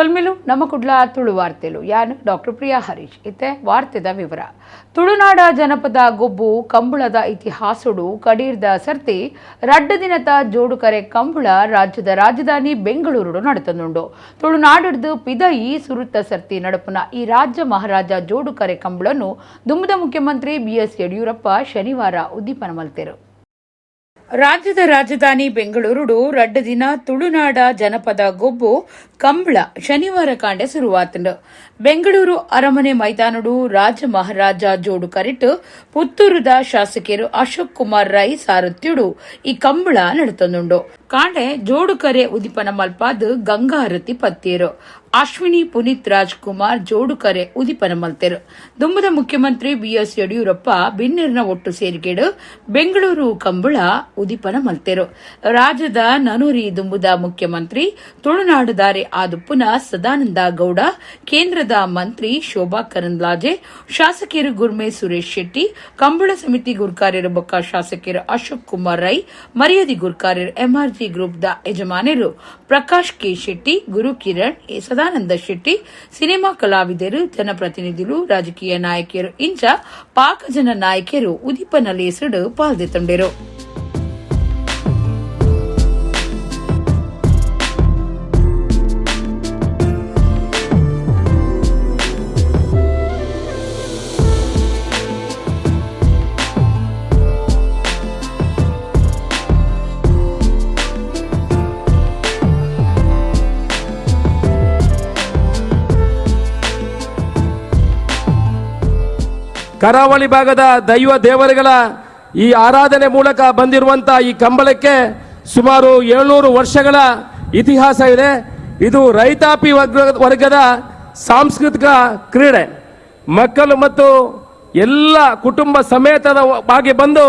ಸೊಲ್ಮೆಲು ನಮ್ಮ ಕುಡ್ಲ ತುಳು ವಾರ್ತೆಲು ಯಾನ್ ಡಾಕ್ಟರ್ ಪ್ರಿಯಾ ಹರೀಶ್ ಇತ್ತೆ ವಾರ್ತೆದ ವಿವರ. ತುಳುನಾಡ ಜನಪದ ಗೊಬ್ಬು ಕಂಬುಳದ ಇತಿಹಾಸಡು ಕಡೀರ್ದ ಸರ್ತಿ ರಡ್ಡ ದಿನದ ಜೋಡುಕರೆ ಕಂಬುಳ ರಾಜ್ಯದ ರಾಜಧಾನಿ ಬೆಂಗಳೂರುಡು ನಡೆತಂದುಂಡು. ತುಳುನಾಡುಡ್ದು ಪಿದಯಿ ಸುರುತ್ತ ಸರ್ತಿ ನಡಪುನ ಈ ರಾಜ್ಯ ಮಹಾರಾಜ ಜೋಡುಕರೆ ಕಂಬುಳನ್ನು ದುಂಬುದ ಮುಖ್ಯಮಂತ್ರಿ ಬಿಎಸ್ ಯಡಿಯೂರಪ್ಪ ಶನಿವಾರ ಉದ್ದೀಪನ ಮಲ್ತೆರು. ರಾಜ್ಯದ ರಾಜಧಾನಿ ಬೆಂಗಳೂರುಡು ರಡ್ಡ ದಿನ ತುಳುನಾಡ ಜನಪದ ಗೊಬ್ಬು ಕಂಬಳ ಶನಿವಾರ ಕಾಂಡೆ ಶುರುವಾತಂಡು. ಬೆಂಗಳೂರು ಅರಮನೆ ಮೈದಾನಡು ರಾಜ ಮಹಾರಾಜ ಜೋಡು ಕರಿಟ್ ಪುತ್ತೂರುದ ಶಾಸಕರು ಅಶೋಕ್ ಕುಮಾರ್ ರೈ ಸಾರಥ್ಯುಡು ಈ ಕಂಬಳ ನಡತಂದುಂಡು. ಕಾಂಡೆ ಜೋಡುಕರೆ ಉದಿಪನ ಮಲ್ಪಾದ್ ಗಂಗಾರತಿ ಪತ್ತೇರು. ಅಶ್ವಿನಿ ಪುನೀತ್ ರಾಜ್ಕುಮಾರ್ ಜೋಡುಕರೆ ಉದಿಪನ ಮಲ್ತೆರು. ದುಂಬುದ ಮುಖ್ಯಮಂತ್ರಿ ಬಿಎಸ್ ಯಡಿಯೂರಪ್ಪ ಬಿನ್ನೆರ್ನ ಒಟ್ಟು ಸೇರಿಗೆಡು ಬೆಂಗಳೂರು ಕಂಬಳ ಉದಿಪನ ಮಲ್ತೆರು. ರಾಜ್ಯದ ನನೂರಿ ದುಂಬುದ ಮುಖ್ಯಮಂತ್ರಿ ತುಳುನಾಡುದಾರೆ ಆದುಪ್ಪುನ ಸದಾನಂದ ಗೌಡ, ಕೇಂದ್ರದ ಮಂತ್ರಿ ಶೋಭಾ ಕರಂದ್ಲಾಜೆ, ಶಾಸಕರು ಗುರ್ಮೆ ಸುರೇಶ್ ಶೆಟ್ಟಿ, ಕಂಬಳ ಸಮಿತಿ ಗುರ್ಕಾರ್ಯರು ಬೊಕ್ಕ ಶಾಸಕರು ಅಶೋಕ್ ಕುಮಾರ್ ರೈ, ಮರ್ಯಾದಿ ಗುರ್ಕಾರ್ಯರು ಎಂಆರ್ಜಿ ಗ್ರೂಪ್ the ಯಜಮಾನರು ಪ್ರಕಾಶ್ ಕೆ ಶೆಟ್ಟಿ, ಗುರು ಕಿರಣ್, ಸದಾನಂದ ಶೆಟ್ಟಿ, ಸಿನಿಮಾ ಕಲಾವಿದರು, ಜನಪ್ರತಿನಿಧಿಗಳು, ರಾಜಕೀಯ ನಾಯಕಿಯರು ಇಂಚ ಪಾಕ ಜನ ನಾಯಕಿಯರು ಉದಿಪನ ಲೇಸುಡು ಪಾಲ್ದೆತೊಂಡೆರು. ಕರಾವಳಿ ಭಾಗದ ದೈವ ದೇವರುಗಳ ಈ ಆರಾಧನೆ ಮೂಲಕ ಬಂದಿರುವಂತಹ ಈ ಕಂಬಳಕ್ಕೆ ಸುಮಾರು 700 ವರ್ಷಗಳ ಇತಿಹಾಸ ಇದೆ. ಇದು ರೈತಾಪಿ ವರ್ಗದ ಸಾಂಸ್ಕೃತಿಕ ಕ್ರೀಡೆ. ಮಕ್ಕಳು ಮತ್ತು ಎಲ್ಲ ಕುಟುಂಬ ಸಮೇತದ ಬಾಗಿ ಬಂದು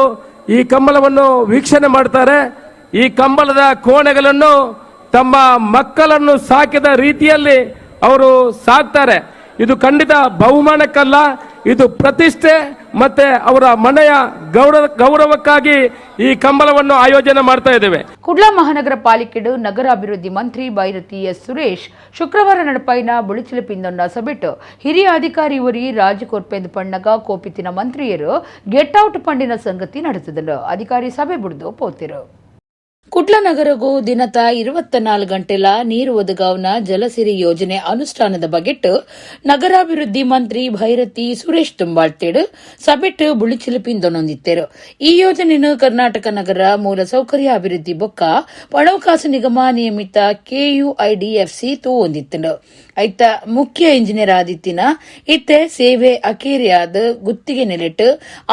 ಈ ಕಂಬಳವನ್ನು ವೀಕ್ಷಣೆ ಮಾಡ್ತಾರೆ. ಈ ಕಂಬಳದ ಕೋಣೆಗಳನ್ನು ತಮ್ಮ ಮಕ್ಕಳನ್ನು ಸಾಕಿದ ರೀತಿಯಲ್ಲಿ ಅವರು ಸಾಕ್ತಾರೆ. ಇದು ಖಂಡಿತ ಬಹುಮಾನಕ್ಕಲ್ಲ, ಇದು ಪ್ರತಿಷ್ಠೆ ಮತ್ತೆ ಅವರ ಮನೆಯ ಗೌರವಕ್ಕಾಗಿ ಈ ಕಂಬಳವನ್ನು ಆಯೋಜನೆ ಮಾಡ್ತಾ ಇದ್ದೇವೆ. ಕುಡ್ಲ ಮಹಾನಗರ ಪಾಲಿಕೆಡು ನಗರಾಭಿವೃದ್ಧಿ ಮಂತ್ರಿ ಬೈರತಿ ಎಸ್ ಸುರೇಶ್ ಶುಕ್ರವಾರ ನಡಪಾಯಿನ ಬುಳಿಚಿಲಪಿಂದೊನ್ನ ಸಭೆಟ್ ಹಿರಿಯ ಅಧಿಕಾರಿ ಒರಿ ರಾಜಕೊರ್ಪೆಂದು ಪಣ್ಣಗ ಕೋಪಿತಿನ ಮಂತ್ರಿಯರು ಗೆಟ್ ಔಟ್ ಪಂಡಿನ ಸಂಗತಿ ನಡೆಸಿದರು. ಅಧಿಕಾರಿ ಸಭೆ ಬುಡ್ದು ಪೋತಿರು. ಕುಡ್ಲ ನಗರಗೂ ದಿನತ 24 ಗಂಟೆಲ ನೀರು ಒದಗಾವನ ಜಲಸಿರಿ ಯೋಜನೆ ಅನುಷ್ಠಾನದ ಬಗೆಟ್ ನಗರಾಭಿವೃದ್ಧಿ ಮಂತ್ರಿ ಭೈರತಿ ಸುರೇಶ್ ತುಂಬಾಳ್ತೇಡು ಸಭೆಟ್ ಬುಳಿಚಿಲಪಿಂದೊನೊಂದಿತ್ತೇರು. ಈ ಯೋಜನೆಯನ್ನು ಕರ್ನಾಟಕ ನಗರ ಮೂಲಸೌಕರ್ಯ ಅಭಿವೃದ್ಧಿ ಬೊಕ್ಕ ಪಣಕಾಸು ನಿಗಮ ನಿಯಮಿತ ಕೆಯುಐಡಿಎಫ್ಸಿ ತೂವೊಂದಿತ್ತುಂಡು. ಐತ ಮುಖ್ಯ ಇಂಜಿನಿಯರ್ ಆದಿತ್ತಿನ ಇತ್ತೆ ಸೇವೆ ಅಕೇರಿಯಾದ ಗುತ್ತಿಗೆ ನೆಲೆಟ್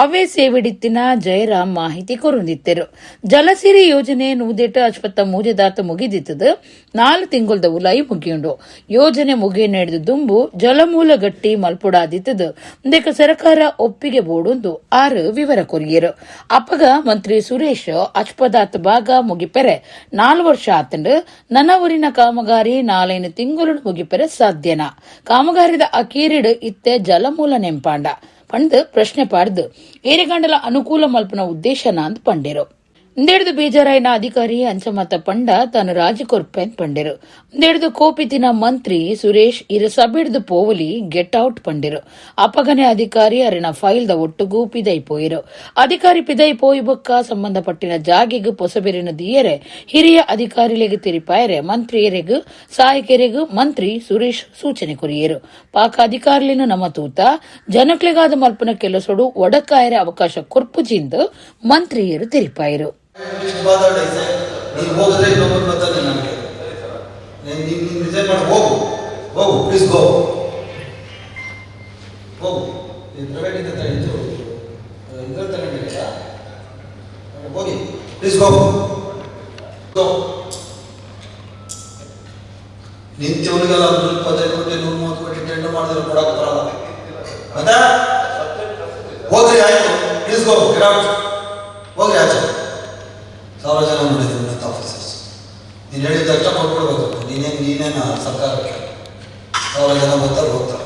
ಅವೇ ಸೇವೆಡಿತ್ತಿನ ಜಯರಾಮ್ ಮಾಹಿತಿ ಕೊರೊಂದಿತ್ತೆರು. ಜಲಸಿರಿ ಯೋಜನೆ ನೂದೆಟ್ ಅಶ್ವತ್ಥ ಮೂಜೆದಾತ ಮುಗಿದಿತ್ತದು 4 ತಿಂಗುಲ್ದ ಉಲಾಯಿ ಮುಗಿಯುಂಡು. ಯೋಜನೆ ಮುಗಿಯ ನಡೆದು ದುಂಬು ಜಲಮೂಲ ಗಟ್ಟಿ ಮಲ್ಪುಡಾದಿತ್ತದು ಇಂದೆಕ ಸರ್ಕಾರ ಒಪ್ಪಿಗೆ ಬೋಡೊಂದು 6 ವಿವರ ಕೊರಿಯರು. ಅಪ್ಪಗ ಮಂತ್ರಿ ಸುರೇಶ್ ಅಚ್ಪದಾತ್ ಭಾಗ ಮುಗಿಪೆರೆ 4 ವರ್ಷ ಆತಂಡು ನನವರಿನ ಕಾಮಗಾರಿ 4 ತಿಂಗಳು ಮುಗಿಪೆರೆ ಸಾಧ್ಯನಾ? ಕಾಮಗಾರಿದ ಅಕೀರಿಡು ಇತ್ತೆ ಜಲಮೂಲ ನೆಂಪಾಂಡ ಪಂಡ್ ಪ್ರಶ್ನೆ ಪಾಡ್ದು ಏರಿಗಂಡಲ ಅನುಕೂಲ ಮಲ್ಪನ ಉದ್ದೇಶನ ಅಂದ್ ಪಂಡೆರು. ಇಂದೆಡ್ದು ಬೇಜಾರಾಯಿನ ಅಧಿಕಾರಿ ಅಂಚಮತ ಪಂಡ ತಾನು ರಾಜಕೊರ್ಪೆನ್ ಪಂಡೆರು. ಇಂದೆಡ್ದು ಕೋಪಿತಿನ ಮಂತ್ರಿ ಸುರೇಶ್ ಇರ ಸಬೆಡ್ದು ಪೋವಲಿ ಗೆಟ್ ಔಟ್ ಪಂಡೆರು. ಅಪಗನೆ ಅಧಿಕಾರಿ ಅರಿನ ಫೈಲ್ the ಒಟ್ಟುಗೂ ಪಿದೈ ಪೋಯಿರು. ಅಧಿಕಾರಿ ಪಿದೈ ಪೋಯಿ ಬೊಕ್ಕ ಸಂಬಂಧಪಟ್ಟಿನ ಜಾಗೆಗ್ ಪೊಸಬೆರಿನ ದಿಯರೆ ಹಿರಿಯ ಅಧಿಕಾರಿಲೆಗ್ ತೆರಿಪಾಯರೆ ಮಂತ್ರಿಯರೆಗ್ ಸಹಾಯಕರೆಗ್ ಮಂತ್ರಿ ಸುರೇಶ್ ಸೂಚನೆ ಕೊರಿಯರು. ಪಾಕ ಅಧಿಕಾರಿಲಿನ ನಮ ತೂತ ಜನಕ್ಲೆಗಾದ ಮಲ್ಪನ ಕೆಲಸೊಡು ಒಡಕಾಯರೆ ಅವಕಾಶ ಕೊರ್ಪುಜಿಂದು ಮಂತ್ರಿಯರು ತೆರಿಪಾಯರು. ನೀನು ಹೋಗಿದ್ರೆ ಇನ್ನೊಬ್ಬರು ಬರ್ತಾನೆ ನನಗೆ. ನೀನು ರಿಸೈನ್ ಮಾಡಿ ಹೋಗು, ಹೋಗು, ಪ್ಲೀಸ್ ಗೋ, ಹೋಗು. ನೀನು ಪ್ರೈವೇಟ್ ಇಂದ ಇದು ಇದ್ರಲ್ಲಿ ತಗೊಂಡಿದ್ದೀರಾ, ಹೋಗಿ, please go go. ನಿಂತವನಿಗೆಲ್ಲ 125 Koti 130 Koti tender ಮಾಡಿದ್ರೆ ಕೊಡಕ್ಕೆ ಬರಲ್ಲ. ಮತ್ತೆ ಹೋಗ್ರಿ, ಆಯ್ತು, ಪ್ಲೀಸ್ ಗೋ, ಗೆಟ್ ಔಟ್, ಹೋಗ್ರಿ ಆಚೆ. 1000 ಜನ ನೋಡಿದ್ರು ಮತ್ತೆ ಆಫೀಸರ್ಸ್. ನೀನು ಹೇಳಿದ ತಕ್ಷಣ ಕೊಟ್ಬಿಡ್ಬೇಕು. ನೀನೇನು ಸರ್ಕಾರಕ್ಕೆ 1000 ಜನ ಬರ್ತಾರೆ ಹೋಗ್ತಾರೆ.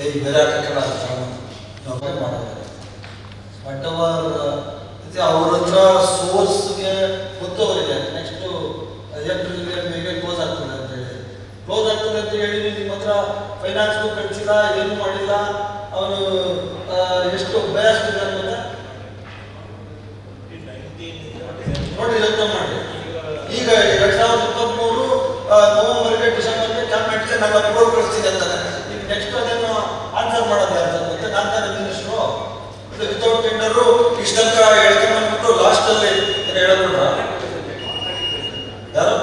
ಏಯ್ ಬೇರೆ ಹಾಕಕ್ಕೆಲ್ಲ ಮಾಡೋದು ಬಟ್ ಅವರ್ ಅವ್ರ ಹತ್ರ ಸೋರ್ಸ್ಗೆ ಗೊತ್ತು ಅವರಿಗೆ. ನೆಕ್ಸ್ಟು ಏಪ್ರಿಲ್ಗೆ ಮೇಗೆ ಕ್ಲೋಸ್ ಆಗ್ತದೆ ಅಂತ ಹೇಳಿ ಕ್ಲೋಸ್ ಆಗ್ತದೆ. ಅಂತ ಹೇಳಿ ನಿಮ್ಮ ಹತ್ರ ಫೈನಾನ್ಸ್ಗೂ ಕಳಿಸಿಲ್ಲ, ಏನೂ ಮಾಡಿಲ್ಲ. ಅವನು ಎಷ್ಟು ಬಯಸ್ತಿದ್ದಾನೆ ಗೊತ್ತಾ? ನೋಡ್ರಿ, ಯೋಚನೆ ಮಾಡಿ. ಈಗ 2023 ನವೆಂಬರ್ಗೆ, ಡಿಸೆಂಬರ್ಗೆ ಕ್ಯಾಬಿನೆಟ್ಗೆ ನಾನು ಅಪ್ರೂವಲ್ ಕಳಿಸ್ತೀನಿ ಅಂತಾನೆ. ಈಗ ನೆಕ್ಸ್ಟ್ ಅದೇನು ಆನ್ಸರ್ ಮಾಡೋದು ಯಾರು ಸರ್? ಮತ್ತೆ ನಾನು ತಾನೇ minister. Without tender ಇಷ್ಟು ತನಕ ಹೇಳ್ಕೊಂಡ್ಬಂದ್ಬಿಟ್ಟು ಲಾಸ್ಟಲ್ಲಿ ಏನು ಹೇಳೋದ್ಬಿಟ್ರ ಯಾರು?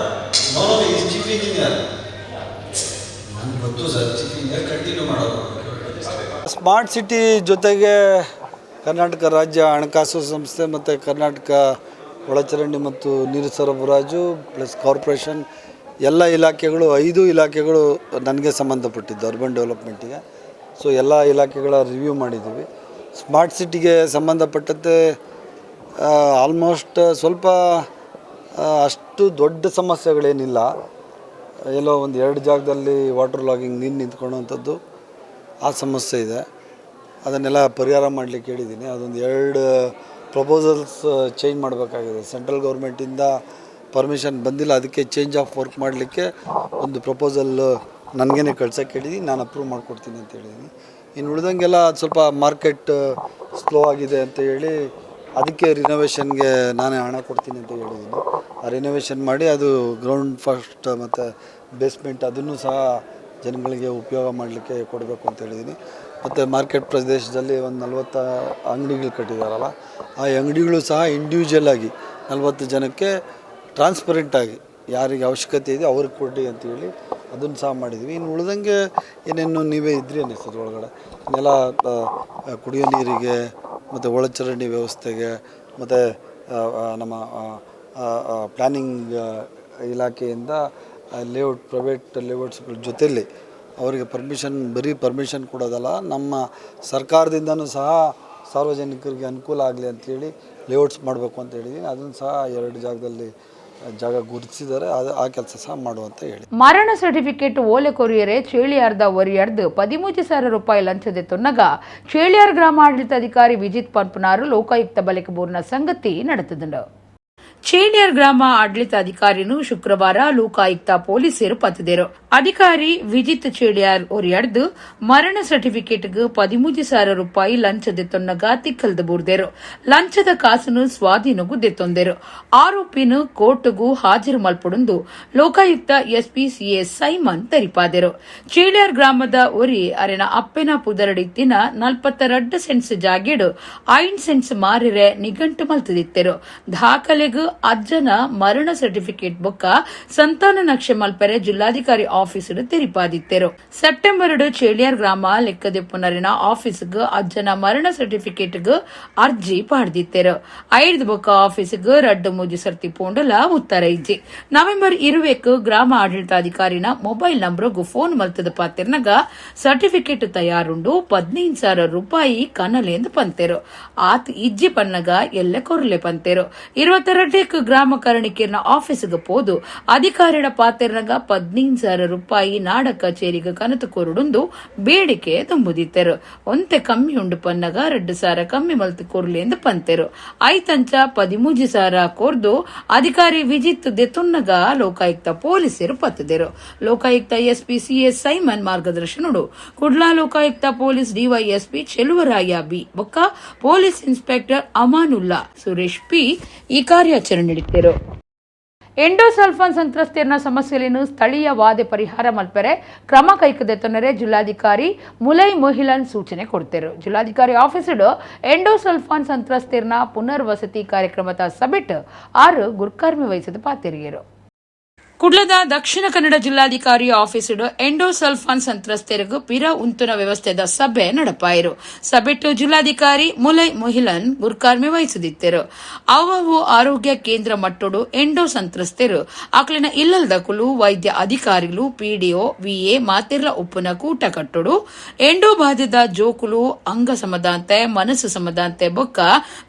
No, he's chief engineer. ನನ್ಗೆ ಗೊತ್ತು sir, chief engineer continue ಮಾಡೋದು. ಸ್ಮಾರ್ಟ್ ಸಿಟಿ ಜೊತೆಗೆ ಕರ್ನಾಟಕ ರಾಜ್ಯ ಹಣಕಾಸು ಸಂಸ್ಥೆ ಮತ್ತು ಕರ್ನಾಟಕ ಒಳಚರಂಡಿ ಮತ್ತು ನೀರು ಸರಬರಾಜು ಪ್ಲಸ್ ಕಾರ್ಪೊರೇಷನ್ ಎಲ್ಲ ಇಲಾಖೆಗಳು, ಐದು ಇಲಾಖೆಗಳು ನನಗೆ ಸಂಬಂಧಪಟ್ಟಿದ್ದು ಅರ್ಬನ್ ಡೆವಲಪ್ಮೆಂಟಿಗೆ. ಸೊ ಎಲ್ಲ ಇಲಾಖೆಗಳ ರಿವ್ಯೂ ಮಾಡಿದ್ದೀವಿ. ಸ್ಮಾರ್ಟ್ ಸಿಟಿಗೆ ಸಂಬಂಧಪಟ್ಟಂತೆ ಆಲ್ಮೋಸ್ಟ್ ಸ್ವಲ್ಪ ಅಷ್ಟು ದೊಡ್ಡ ಸಮಸ್ಯೆಗಳೇನಿಲ್ಲ. ಎಲ್ಲೋ ಒಂದು ಎರಡು ಜಾಗದಲ್ಲಿ ವಾಟರ್ ಲಾಗಿಂಗ್, ನೀರು ನಿಂತ್ಕೊಳ್ಳುವಂಥದ್ದು, ಆ ಸಮಸ್ಯೆ ಇದೆ. ಅದನ್ನೆಲ್ಲ ಪರಿಹಾರ ಮಾಡಲಿಕ್ಕೆ ಹೇಳಿದ್ದೀನಿ. ಅದೊಂದು ಎರಡು ಪ್ರಪೋಸಲ್ಸ್ ಚೇಂಜ್ ಮಾಡಬೇಕಾಗಿದೆ. ಸೆಂಟ್ರಲ್ ಗೌರ್ಮೆಂಟಿಂದ ಪರ್ಮಿಷನ್ ಬಂದಿಲ್ಲ. ಅದಕ್ಕೆ change of work ಮಾಡಲಿಕ್ಕೆ ಒಂದು ಪ್ರಪೋಸಲ್ ನನಗೇನೆ ಕಳ್ಸೋಕ್ಕೆ ಹೇಳಿದ್ದೀನಿ. ನಾನು ಅಪ್ರೂವ್ ಮಾಡಿಕೊಡ್ತೀನಿ ಅಂತ ಹೇಳಿದ್ದೀನಿ. ಇನ್ನು ಉಳಿದಂಗೆಲ್ಲ ಅದು ಸ್ವಲ್ಪ ಮಾರ್ಕೆಟ್ ಸ್ಲೋ ಆಗಿದೆ ಅಂತ ಹೇಳಿ ಅದಕ್ಕೆ ರಿನೋವೇಷನ್ಗೆ ನಾನೇ ಹಣ ಕೊಡ್ತೀನಿ ಅಂತ ಹೇಳಿದ್ದೀನಿ. ಆ ರಿನೋವೇಷನ್ ಮಾಡಿ ಅದು ಗ್ರೌಂಡ್ ಫಸ್ಟ್ ಮತ್ತು ಬೇಸ್ಮೆಂಟ್ ಅದನ್ನು ಸಹ ಜನಗಳಿಗೆ ಉಪಯೋಗ ಮಾಡಲಿಕ್ಕೆ ಕೊಡಬೇಕು ಅಂತ ಹೇಳಿದ್ದೀನಿ. ಮತ್ತು ಮಾರ್ಕೆಟ್ ಪ್ರದೇಶದಲ್ಲಿ ಒಂದು 40 ಅಂಗಡಿಗಳು ಕಟ್ಟಿದಾರಲ್ಲ, ಆ ಅಂಗಡಿಗಳು ಸಹ ಇಂಡಿವಿಜುವಲ್ ಆಗಿ 40 ಜನಕ್ಕೆ ಟ್ರಾನ್ಸ್ಪರೆಂಟಾಗಿ ಯಾರಿಗೆ ಅವಶ್ಯಕತೆ ಇದೆ ಅವ್ರಿಗೆ ಕೊಡಿ ಅಂತೇಳಿ ಅದನ್ನು ಸಹ ಮಾಡಿದ್ವಿ. ಇನ್ನು ಉಳ್ದಂಗೆ ಏನೇನು ನೀವೇ ಇದ್ರಿ ಅನ್ನಿಸ್ತದೆ ಒಳಗಡೆ. ಇನ್ನೆಲ್ಲ ಕುಡಿಯೋ ನೀರಿಗೆ ಮತ್ತು ಒಳಚರಂಡಿ ವ್ಯವಸ್ಥೆಗೆ ಮತ್ತು ನಮ್ಮ ಪ್ಲ್ಯಾನಿಂಗ್ ಇಲಾಖೆಯಿಂದ ಲೇಔಟ್, ಪ್ರೈವೇಟ್ ಲೇಔಟ್ಸ್ಗಳ ಜೊತೆಯಲ್ಲಿ ಅವರಿಗೆ ಪರ್ಮಿಷನ್, ಬರೀ ಪರ್ಮಿಷನ್ ಕೊಡೋದಲ್ಲ, ನಮ್ಮ ಸರ್ಕಾರದಿಂದನೂ ಸಹ ಸಾರ್ವಜನಿಕರಿಗೆ ಅನುಕೂಲ ಆಗಲಿ ಅಂಥೇಳಿ ಲೇಔಟ್ಸ್ ಮಾಡಬೇಕು ಅಂತ ಹೇಳಿದ್ದೀನಿ. ಅದನ್ನು ಸಹ ಎರಡು ಜಾಗದಲ್ಲಿ ಜಾಗ ಗುರುತಿಸಿದ್ದಾರೆ. ಅದು ಆ ಕೆಲಸ ಸಹ ಮಾಡುವಂತ ಹೇಳಿ. ಮರಣ ಸರ್ಟಿಫಿಕೇಟ್ ಓಲೆ ಕೊರಿಯರೆ ಚೇಳಿಯಾರ್ದ ಒರಿಯರ್ದು 13,000 ರೂಪಾಯಿ ಲಂಚದ ತೊನ್ನಗ ಚೇಳಿಯಾರ್ ಗ್ರಾಮ ಆಡಳಿತಾಧಿಕಾರಿ ವಿಜಿತ್ ಪನ್ಪುನಾರು ಲೋಕಾಯುಕ್ತ ಬಳಿಕ ಬೂರ್ನ ಸಂಗತಿ ನಡೆತದಂಡು. ಚೇಳಿಯಾರ್ ಗ್ರಾಮ ಆಡಳಿತಾಧಿಕಾರಿನು ಶುಕ್ರವಾರ ಲೋಕಾಯುಕ್ತ ಪೊಲೀಸರು ಪತ್ತದರು. ಅಧಿಕಾರಿ ವಿಜಿತ್ ಚೇಳಿಯಾರ್ ಒರಿಯಡ್ದು ಮರಣ ಸರ್ಟಿಫಿಕೇಟ್ಗೆ 13,000 ರೂಪಾಯಿ ಲಂಚದ ತೊನ್ನಗ ತಿಕ್ಕಲ್ದು ಬೂರ್ದೆರು. ಲಂಚದ ಕಾಸನ್ನು ಸ್ವಾಧೀನಗೂ ದೆತ್ತೊಂದೆರು. ಆರೋಪಿನ ಕೋರ್ಟ್ಗೂ ಹಾಜರು ಮಲ್ಪಡುಂದು ಲೋಕಾಯುಕ್ತ SP CA Simon ತೆರಿಪಾದೆರು. ಚೇಳಿಯಾರ್ ಗ್ರಾಮದ ಒರಿ ಅರೆನ ಅಪ್ಪೆನ ಪುದರಡಿತ್ತಿನ 42 ಸೆಂಟ್ಸ್ ಜಾಗೆಡು 5 ಸೆಂಟ್ಸ್ ಮಾರಿರೆ ನಿಘಂಟು ಮಲ್ತದಿತ್ತೆರು. ದಾಖಲೆಗೂ ಅಜ್ಜನ ಮರಣ ಸರ್ಟಿಫಿಕೇಟ್ ಬೊಕ್ಕ ಸಂತಾನ ನಕ್ಷೆ ಮಲ್ಪೆರೆ ಜಿಲ್ಲಾಧಿಕಾರಿ ಆಫೀಸ್ ತೆರಿಪಾದಿತ್ತೆರು. ಸೆಪ್ಟೆಂಬರ್ ಚೇಳಿಯಾರ್ ಗ್ರಾಮ ಲೆಕ್ಕದೆಪ್ಪುನರಿನ ಆಫೀಸ್ಗ್ ಅಜ್ಜನ ಮರಣ ಸರ್ಟಿಫಿಕೇಟ್ ಅರ್ಜಿ ಪಾಡ್ದಿತ್ತೆರು. ಐದು ಬೊಕ್ಕ ಆಫೀಸ್ಗ್ ರಡ್ಡು ಮೂಜಿ ಸರ್ತಿ ಪೋಂಡಲ ಉತ್ತರ ಇಜ್ಜಿ. ನವೆಂಬರ್ 20ಕ್ ಗ್ರಾಮ ಆಡಳಿತಾಧಿಕಾರಿನ ಮೊಬೈಲ್ ನಂಬರ್ಗು ಫೋನ್ ಮಲ್ತದ ಪಾತಿರ್ನಗ ಸರ್ಟಿಫಿಕೇಟ್ ತಯಾರುಂಡು, 15,000 ರೂಪಾಯಿ ಕನಲೆಂದು ಪಂತೆರು. ಆತ್ ಇಜ್ಜಿ ಪನ್ನಗ ಎಲ್ಲ ಕೊರ್ಲೆ ಪಂತೆರು. 22ಕ್ಕೆ ಗ್ರಾಮ ಕರಣಿಕೆರ್ನ ಆಫೀಸ್ಗೆ ಪೋದು ಅಧಿಕಾರಿಗಳ ಪಾತೆರ್ನಗ 15,000 ರೂಪಾಯಿ ನಾಡ ಕಚೇರಿಗೆ ಕನತು ಕೊರುಡುಂದು ಬೇಡಿಕೆ ತುಂಬುದಿತ್ತೆರು. ಒಂತೆ ಕಮ್ಮಿ ಉಂಡು ಪನ್ನಗ 2,000 ಕಮ್ಮಿ ಮಲ್ತು ಕೊರ್ಲಿ ಎಂದು ಪಂತೆರು. ಐತಂಚ 13,000 ಕೊರ್ದು ಅಧಿಕಾರಿ ವಿಜಿತ್ ದೆತುನ್ನಗ ಲೋಕಾಯುಕ್ತ ಪೊಲೀಸರು ಪತ್ತದೆರು. Lokayukta SP CS Simon ಮಾರ್ಗದರ್ಶನಡು Kudla Lokayukta police DYSP Cheluvaraya B ಬೊಕ್ಕ police inspector Amanullah Suresh P ಈ ಕಾರ್ಯಾಚರಣೆ ನಡೆಸಿದರು. ಎಂಡೋಸಲ್ಫಾನ್ ಸಂತ್ರಸ್ತೆಯರ ಸಮಸ್ಯೆಯನ್ನು ಸ್ಥಳೀಯ ವಾದೆ ಪರಿಹಾರ ಮಲ್ಪೆರೆ ಕ್ರಮ ಕೈಕದೆ ತೊಂದರೆ ಜಿಲ್ಲಾಧಿಕಾರಿ ಮುಲೈ ಮೊಹಿಲನ್ ಸೂಚನೆ ಕೊಡ್ತೇರು. ಜಿಲ್ಲಾಧಿಕಾರಿ ಆಫೀಸುಡು ಎಂಡೋಸಲ್ಫಾನ್ ಸಂತ್ರಸ್ತೆಯರ ಪುನರ್ವಸತಿ ಕಾರ್ಯಕ್ರಮದ ಸಭೆಟ್ ಆರು ಗುರ್ಕರ್ಮಿ ವಹಿಸಿದ ಪಾತೆರಿಯರು. ಕುಡ್ಲದ ದಕ್ಷಿಣ ಕನ್ನಡ ಜಿಲ್ಲಾಧಿಕಾರಿ ಆಫೀಸುಡು ಎಂಡೋಸಲ್ಫಾನ್ ಸಂತ್ರಸ್ತೆರಿಗೂ ಪಿರ ಉಂತುನ ವ್ಯವಸ್ಥೆದ ಸಭೆ ನಡಪಾಯಿರು. ಸಭೆಟ್ಟು ಜಿಲ್ಲಾಧಿಕಾರಿ ಮುಲೈ ಮೊಹಿಲನ್ ಗುರ್ಕಾರ್ಮೆ ವಹಿಸುದಿತ್ತೆರು. ಅವು ಆರೋಗ್ಯ ಕೇಂದ್ರ ಮಟ್ಟೋಡು ಎಂಡೋ ಸಂತ್ರಸ್ತೆರು, ಆಕಲಿನ ಇಲ್ಲಲ್ದಕುಲು, ವೈದ್ಯ ಅಧಿಕಾರಿಗಳು, ಪಿಡಿಒ, ವಿಎ ಮಾತಿರ್ಲ ಉಪ್ಪುನ ಕೂಟ ಕಟ್ಟೋಡು. ಎಂಡೋ ಬಾಧಿತ ಜೋಕುಲು ಅಂಗ ಸಮದಾಂತೆ, ಮನಸ್ಸು ಸಮದಾಂತೆ ಬೊಕ್ಕ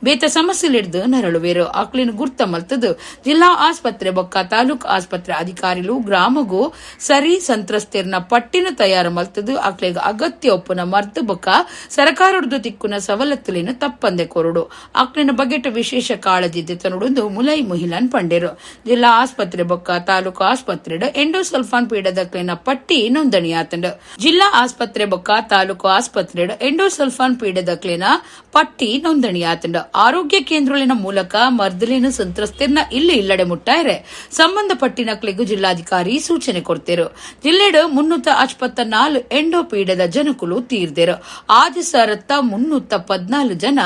ಬೇತ ಸಮಸ್ಯೆಲಿಡ್ದು ನರಳುವೇರು. ಆಕಲಿನ ಗುರ್ತ ಮಲ್ತದು ಜಿಲ್ಲಾ ಆಸ್ಪತ್ರೆ ಬೊಕ್ಕ ತಾಲೂಕು ಆಸ್ಪತ್ರೆ ಆಸ್ಪತ್ರೆ ಅಧಿಕಾರಿಲು ಗ್ರಾಮಗೂ ಸರಿ ಸಂತ್ರಸ್ತೆರ್ನ ಪಟ್ಟಿನ ತಯಾರು ಮಲ್ತದು ಅಕ್ಲೆಗ್ ಅಗತ್ಯ ಒಪ್ಪುನ ಮರ್ದು ಬೊಕ್ಕ ಸರಕಾರೊಡ್ದು ತಿಕ್ಕುನ ಸವಲತ್ತುಲಿನ ತಪ್ಪಂದೆ ಕೊರಡು ಅಕ್ಲಿನ ಬಗೆಟ್ ವಿಶೇಷ ಕಾಳಜಿ ದೆತನುಡುಂದು ಮುಲೈ ಮುಹಿಲನ್ ಪಂಡೆರು. ಜಿಲ್ಲಾ ಆಸ್ಪತ್ರೆ ಬೊಕ್ಕ ತಾಲೂಕು ಆಸ್ಪತ್ರೆಡ್ ಎಂಡೋಸಲ್ಫಾನ್ ಪೀಡದಕ್ಲಿನ ಪಟ್ಟಿ ನೋಂದಣಿಯಾತಂಡು. ಜಿಲ್ಲಾ ಆಸ್ಪತ್ರೆ ಬೊಕ್ಕ ತಾಲೂಕು ಆಸ್ಪತ್ರೆಡ್ ಎಂಡೋಸಲ್ಫಾನ್ ಪೀಡದಕ್ಲಿನ ಪಟ್ಟಿ ನೋಂದಣಿಯಾತಂಡು. ಆರೋಗ್ಯ ಕೇಂದ್ರಲಿನ ಮೂಲಕ ಮರ್ದಲಿನ ಸಂತ್ರಸ್ತೆರ್ನ ಇಲ್ಲಿ ಇಲ್ಲಡೆ ಮುಟ್ಟಾಯರೆ ಸಂಬಂಧಪಟ್ಟಿನಕ್ಲಿಗೂ ಜಿಲ್ಲಾಧಿಕಾರಿ ಸೂಚನೆ ಕೊಡ್ತೇರು. ಜಿಲ್ಲೆಡ್ 364 ಎಂಡೋ ಪೀಡದ ಜನಕುಲು ತೀರ್ದೆರು. ಆದಿ ಸರತ್ತ 314 ಜನ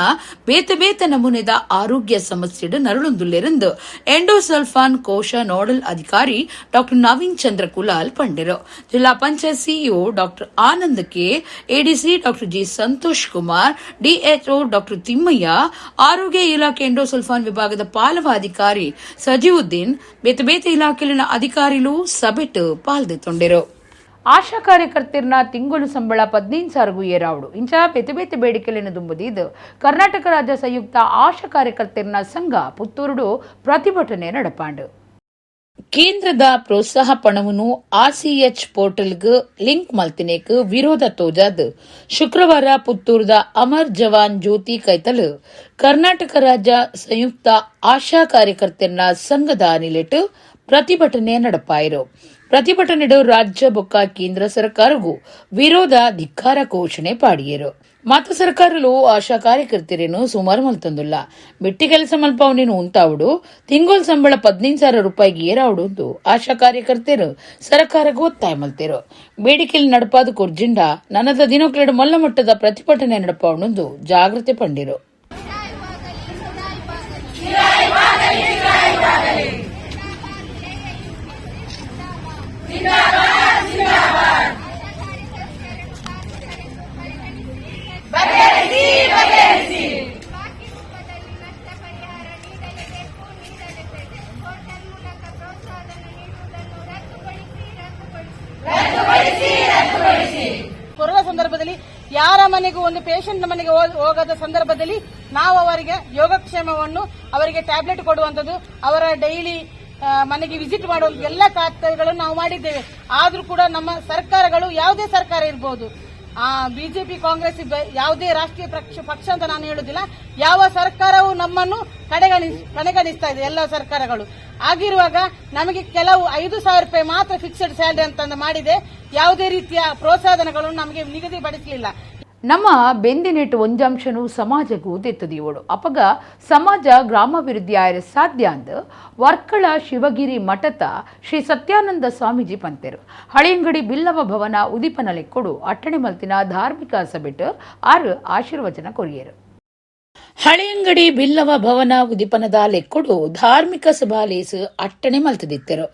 ಬೇತೆ ಬೇತೆ ನಮೂನೆದ ಆರೋಗ್ಯ ಸಮಸ್ಯೆಡ್ ನರಳುಂದುಲ್ಲೆರೆಂದು ಎಂಡೋಸಲ್ಫಾನ್ ಕೋಶ ನೋಡಲ್ ಅಧಿಕಾರಿ ಡಾಕ್ಟರ್ ನವೀನ್ ಚಂದ್ರ ಕುಲಾಲ್ ಪಂಡೆರು. ಜಿಲ್ಲಾ panchayat CEO doctor Anand K, ADC doctor G Santosh Kumar, DHO doctor Thimmaiah, ಆರೋಗ್ಯ ಇಲಾಖೆ ಎಂಡೋಸಲ್ಫಾನ್ ವಿಭಾಗದ ಪಾಲವ ಅಧಿಕಾರಿ ಸಜೀವುದ್ದೀನ್, ಬೇತೆ ಬೇತೆ ಇಲಾಖೆಲಿನ ಅಧಿಕಾರಿಲು ಸಭೆಟ್ ಪಾಲ್ದೆತೊಂಡೆರು. ಆಶಾ ಕಾರ್ಯಕರ್ತೆರ್ನ ತಿಂಗಳು ಸಂಬಳ 15,000ಗೂ ಏರಾವಡು ಇಂಚ ಬೇತೆ ಬೇತೆ ಬೇಡಿಕೆలను ದುಂಬುದಿದ್ದು ಕರ್ನಾಟಕ ರಾಜ್ಯ ಸಂಯುಕ್ತ ಆಶಾ ಕಾರ್ಯಕರ್ತೆರ್ನ ಸಂಘ ಪುತ್ತೂರುಡು ಪ್ರತಿಭಟನೆ ನಡಪಾಂಡು. ಕೇಂದ್ರದ ಪ್ರೋತ್ಸಾಹ ಪಣವನ್ನು ಆರ್ಸಿಎಚ್ ಪೋರ್ಟಲ್ಗ್ ಲಿಂಕ್ ಮಲ್ತಿನೇಕ್ ವಿರೋಧ ತೋಜಾದ್ ಶುಕ್ರವಾರ ಪುತ್ತೂರುದ ಅಮರ್ ಜವಾನ್ ಜ್ಯೋತಿ ಕೈತಲ್ ಕರ್ನಾಟಕ ರಾಜ್ಯ ಸಂಯುಕ್ತ ಆಶಾ ಕಾರ್ಯಕರ್ತೆರ್ನ ಸಂಘದ ನಿಲೆಟ್ ಪ್ರತಿಭಟನೆ ನಡಪಾಯಿರು. ಪ್ರತಿಭಟನೆಡು ರಾಜ್ಯ ಬೊಕ್ಕ ಕೇಂದ್ರ ಸರ್ಕಾರಗೂ ವಿರೋಧ ಧಿಕ್ಕಾರ ಘೋಷಣೆ ಪಾಡಿಯರು. ಮಾತ ಸರ್ಕಾರಲು ಆಶಾ ಕಾರ್ಯಕರ್ತರೇನು ಸುಮಾರು ಮಲ್ತಂದುಲ್ಲ. ಬಿಟ್ಟಿ ಕೆಲಸ ಮಲ್ಪವನೇನು ಉಂತಾವುಡು, ತಿಂಗೋಲ್ ಸಂಬಳ 15,000 ರೂಪಾಯಿಗೆ ಏರಾವುಡು ಅಂತ ಆಶಾ ಕಾರ್ಯಕರ್ತರು ಸರ್ಕಾರಕ್ಕೆ ಒತ್ತಾಯ ಮಲ್ತೇರು. ಬೇಡಿಕೆಯಲ್ಲಿ ನಡಪಾದ ಕೊರ್ಜಿಂಡ ನನದ ದಿನಕ್ಲೆಡು ಮಲ್ಲ ಮಟ್ಟದ ಪ್ರತಿಭಟನೆ ನಡಪಾವಣಂದು ಜಾಗೃತಿ ಪಂಡಿರು. ಕೊರೋನಾ ಸಂದರ್ಭದಲ್ಲಿ ಯಾರ ಮನೆಗೂ ಒಂದು ಪೇಷಂಟ್ ಮನೆಗೆ ಹೋಗದ ಸಂದರ್ಭದಲ್ಲಿ ನಾವು ಅವರಿಗೆ ಯೋಗಕ್ಷೇಮವನ್ನು, ಅವರಿಗೆ ಟ್ಯಾಬ್ಲೆಟ್ ಕೊಡುವಂತದ್ದು, ಅವರ ಡೈಲಿ ಮನೆಗೆ ವಿಸಿಟ್ ಮಾಡುವಂತ ಎಲ್ಲ ಕಾರ್ಯಗಳನ್ನು ನಾವು ಮಾಡಿದ್ದೇವೆ. ಆದ್ರೂ ಕೂಡ ನಮ್ಮ ಸರ್ಕಾರಗಳು, ಯಾವುದೇ ಸರ್ಕಾರ ಇರಬಹುದು, ಬಿಜೆಪಿ, ಕಾಂಗ್ರೆಸ್, ಯಾವುದೇ ರಾಷ್ಟ್ರೀಯ ಪಕ್ಷ ಅಂತ ನಾನು ಹೇಳುದಿಲ್ಲ, ಯಾವ ಸರ್ಕಾರವು ನಮ್ಮನ್ನು ಕಡೆಗಣಿಸ್ತಾ ಇದೆ ಎಲ್ಲ ಸರ್ಕಾರಗಳು. ಆಗಿರುವಾಗ ನಮಗೆ ಕೆಲವು 5,000 ರೂಪಾಯಿ ಮಾತ್ರ ಫಿಕ್ಸ್ಡ್ ಸ್ಯಾಲರಿ ಅಂತ ಮಾಡಿದೆ. ಯಾವುದೇ ರೀತಿಯ ಪ್ರೋತ್ಸಾಹಧನಗಳನ್ನು ನಮಗೆ ನಿಗದಿಪಡಿಸಲಿಲ್ಲ. ನಮ್ಮ ಬೆಂದಿನೆಟ್ಟು ಒಂಜಾಂಶನು ಸಮಾಜಕ್ಕೂ ದೆತ್ತದಿಯೋಡು ಅಪಗ ಸಮಾಜ ಗ್ರಾಮಾಭಿವೃದ್ಧಿ ಆಯರೆ ಸಾಧ್ಯ ಅಂದ್ ವರ್ಕಳ ಶಿವಗಿರಿ ಮಠದ ಶ್ರೀ ಸತ್ಯಾನಂದ ಸ್ವಾಮೀಜಿ ಪಂತೆರು. ಹಳೆಯಂಗಡಿ ಬಿಲ್ಲವ ಭವನ ಉದಿಪನ ಲೆಕ್ಕೊಡು ಅಟ್ಟಣೆ ಮಲ್ತಿನ ಧಾರ್ಮಿಕ ಸಭೆಟ್ ಆರು ಆಶೀರ್ವಚನ ಕೊರಿಯರು. ಹಳೆಯಂಗಡಿ ಬಿಲ್ಲವ ಭವನ ಉದಿಪನದ ಲೆಕ್ಕೊಡು ಧಾರ್ಮಿಕ ಸಭಾಲೇಸ್ ಅಟ್ಟಣೆ ಮಲ್ತದಿತ್ತೆರು.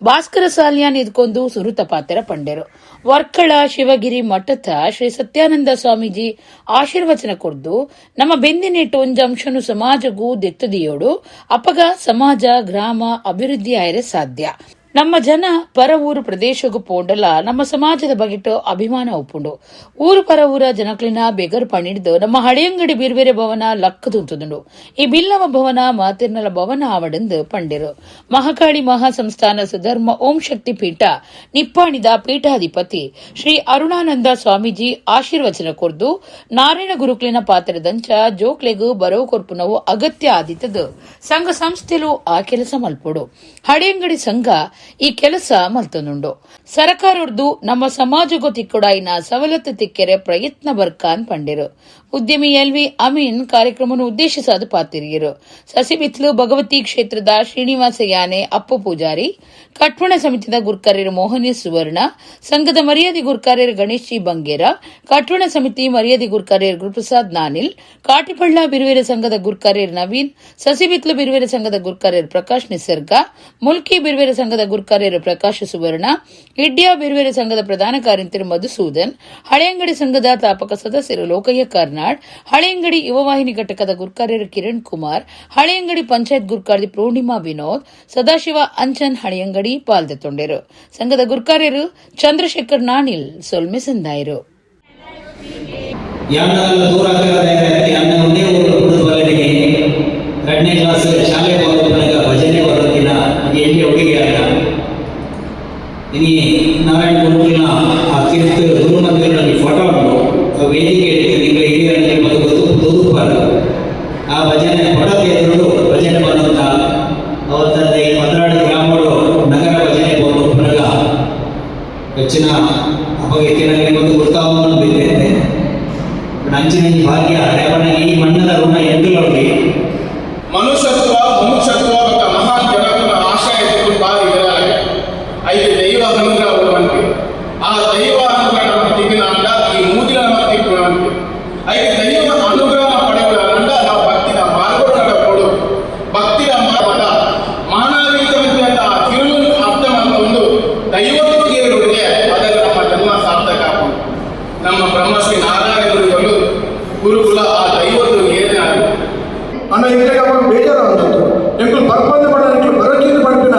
ಭಾಸ್ಕರ ಸಾಲಿಯಾನ್ ಇದ್ಕೊಂಡು ಸುರುತ ಪಾತೆರ ಪಂಡೆರು. ವರ್ಕಳ ಶಿವಗಿರಿ ಮಠದ ಶ್ರೀ ಸತ್ಯಾನಂದ ಸ್ವಾಮೀಜಿ ಆಶೀರ್ವಚನ ಕೊರ್ದು ನಮ್ಮ ಬೆಂದಿನೆಟ್ಟು ಒಂಜಂಶನು ಸಮಾಜಗೂ ದೆತ್ತದಿಯೋಡು ಅಪಗ ಸಮಾಜ ಗ್ರಾಮ ಅಭಿವೃದ್ಧಿ ಆಯರೆ ಸಾಧ್ಯ. ನಮ್ಮ ಜನ ಪರ ಊರು ಪ್ರದೇಶಗೂ ಪೋಂಡಲ ನಮ್ಮ ಸಮಾಜದ ಬಗೆಟ್ ಅಭಿಮಾನ ಒಪ್ಪುಂಡು. ಊರು ಪರ ಊರ ಜನಕ್ಲಿನ ಬೆಗರ್ ಪಣಿಡ್ದು ನಮ್ಮ ಹಳೆಯಂಗಡಿ ಬೀರ್ಬೇರೆ ಭವನ ಲಕ್ಕದುಂತುದುಂಡು. ಈ ಬಿಲ್ಲವ ಭವನ ಮಾತಿರ್ನಲ ಭವನ ಆವಡೆಂದು ಪಂಡಿರು. ಮಹಾಕಾಳಿ ಮಹಾಸಂಸ್ಥಾನ ಸುಧರ್ಮ ಓಂ ಶಕ್ತಿ ಪೀಠ ನಿಪ್ಪಾಣಿದ ಪೀಠಾಧಿಪತಿ ಶ್ರೀ ಅರುಣಾನಂದ ಸ್ವಾಮೀಜಿ ಆಶೀರ್ವಚನ ಕೊರ್ದು ನಾರಾಯಣ ಗುರುಕ್ಲಿನ ಪಾತ್ರದಂಚ ಜೋಕ್ಲೆಗು ಬರವು ಕೊರ್ಪುನವು ಅಗತ್ಯ ಆದಿತ್ತದು. ಸಂಘ ಸಂಸ್ಥೆಲು ಆ ಕೆಲಸ ಮಲ್ಪೊಡು. ಹಳೆಯಂಗಡಿ ಸಂಘ ಈ ಕೆಲಸ ಮಲ್ತೊಂದುಂಡು. ಸರಕಾರೊರ್ದು ನಮ್ಮ ಸಮಾಜಗೊ ತಿಕ್ಕೊಡಾಯಿನ ಸವಲತ್ತು ತಿಕ್ಕೆರೆ ಪ್ರಯತ್ನ ಬರ್ಕಾನ್ ಪಂಡಿರು. ಉದ್ಯಮಿ ಎಲ್ ವಿ ಅಮೀನ್ ಕಾರ್ಯಕ್ರಮವನ್ನು ಉದ್ದೇಶಿಸಾದ ಪಾತಿರಿಯರು. ಸಸಿಬಿತ್ಲು ಭಗವತಿ ಕ್ಷೇತ್ರದ ಶ್ರೀನಿವಾಸ ಯಾನೆ ಅಪ್ಪು ಪೂಜಾರಿ, ಕಟ್ವಣ ಸಮಿತಿದ ಗುರ್ಕಾರ್ಯರು ಮೋಹನಿ ಸುವರ್ಣ, ಸಂಘದ ಮರ್ಯಾದೆ ಗುರ್ಕಾರ್ಯರು ಗಣೇಶ್ ಜಿ ಬಂಗೇರ, ಕಟ್ವಣ ಸಮಿತಿ ಮರ್ಯಾದೆ ಗುರ್ಕಾರ್ಯರು ಗುರುಪ್ರಸಾದ್ ನಾನಿಲ್, ಕಾಟಿಪಳ್ಳ ಬಿರುವೆರೆ ಸಂಘದ ಗುರ್ಕಾರ್ಯರು ನವೀನ್, ಸಸಿಬಿತ್ಲು ಬಿರುವೆರೆ ಸಂಘದ ಗುರ್ಕಾರ್ಯರು ಪ್ರಕಾಶ್ ನಿಸರ್ಗ, ಮುಲ್ಕಿ ಬಿರುವೆರೆ ಸಂಘದ ಗುರ್ಕಾರ್ಯರು ಪ್ರಕಾಶ್ ಸುವರ್ಣ, ಇಡ್ಯಾ ಬಿರುವೆರೆ ಸಂಘದ ಪ್ರಧಾನ ಕಾರ್ಯಂತರು ಮಧುಸೂದನ್, ಹಳೆಯಂಗಡಿ ಸಂಘದ ತಾಪಕ ಸದಸ್ಯರು ಲೋಕಯ್ಯ ಕಾರ್ನಾಡ್, ಹಳೆಯಂಗಡಿ ಯುವವಾಹಿನಿ ಘಟಕದ ಗುರ್ಕಾರ್ಯರು ಕಿರಣ್ ಕುಮಾರ್, ಹಳೆಯಂಗಡಿ ಪಂಚಾಯತ್ ಗುರ್ಕಾರ್ದಿ ಪೂರ್ಣಿಮಾ ವಿನೋದ್, ಸದಾಶಿವ ಅಂಚನ್ ಹಳೆಯಂಗಡಿ ಪಾಲ್ದೆತ್ತೊಂಡೆರು. ಸಂಘದ ಗುರ್ಕಾರ್ಯರು ಚಂದ್ರಶೇಖರ್ ನಾಣಿಲ್ ಸೊಲ್ಮೆ ಸಂದಾಯರು. ಯಾನ್ನಲ್ಲ ದೂರ ಎರಡನೇ ಕ್ಲಾಸ್ ಶಾಲೆ ಬರೋದ್ನಾಗ ಭಜನೆ ಬರೋದಿನ ಎಲ್ಲಿ ಹುಡುಗಿ ಆದ. ವೇದಿಕೆ ನಿಮಗೆ ಹಿರಿಯರಲ್ಲಿ ತೋದುಪಾರ ಆ ಭಜನೆ ಕೊಡಕ್ಕೆ ಎದುರು ಭಜನೆ ಬರುವಂತ ಅವತ್ತಂದ್ರೆ ಈ 12 ಗ್ರಾಮಗಳು ನಗರ ಭಜನೆ ಬರುವ ಪುನಗ ಹೆಚ್ಚಿನ ಅಪಗತ್ತಿನಲ್ಲಿ ಒಂದು ಗುರ್ತಾವನ್ನು ಬಿದ್ದಿದೆ. ನಂಚಿನ ಈ ಭಾಗ್ಯ ರೇವಣ್ಣ ಈ ಮಣ್ಣದ ಋಣ ಎಂದುಲೊಂಡಿ ಮನುಷ್ಯತ್ವ ಮುಮುಕ್ಷತ್ವ ಮತ್ತು ಮಹಾನ್ ಜನಕನ ಆಶಯ ಇದ್ದುಕೊಂಡು ಬಾರಿ ಇರಲ್ಲ. ಐದು ದೈವ ಅನುಗ್ರಹ ಉಂಟು. ಆ ದೈವ ಅನುಗ್ರಹ ನಮ್ಮ ತಿಕ್ಕಿನ ಅಂಡ ಈ ಮೂದಿನ ನಮ್ಮ ತಿಕ್ಕು ಉಂಟು. ಐದು ದೈವ ಅನುಗ್ರಹ ಪಡೆಯುವ ಅಂಡ ನಾವು ಭಕ್ತಿನ ಮಾರ್ಗಗಳು ಕೊಡು ಭಕ್ತಿಯ ಮಾರ್ಗ ಮಾನವೀಯತೆ ಆ ತಿರುಳನ್ನು ಅರ್ಥ ಮಾಡಿಕೊಂಡು ದೈವಕ್ಕೆ ಏರುವುದೇ ಅದರ ನಮ್ಮ ಜನ್ಮ ಸಾರ್ಥಕ ಆಗುವುದು. ನಮ್ಮ ಬ್ರಹ್ಮಶ್ರೀ ನಾರಾಯಣ ಗುರುಗಳು ಗುರುಕುಲ ಆ ದೈವದ ಏನೇ ಆಗಿದೆ. ಅಣ್ಣ ಇಂದಾಗ ಅವಾಗ ಬೇಜಾರು ಅಂತದ್ದು ಎಂಕುಲು ಬರ್ಪಂದ ಪಡ ಎಂಕುಲು ಬರೋಕ್ಕಿಂತ ಪಡ್ಪಿನ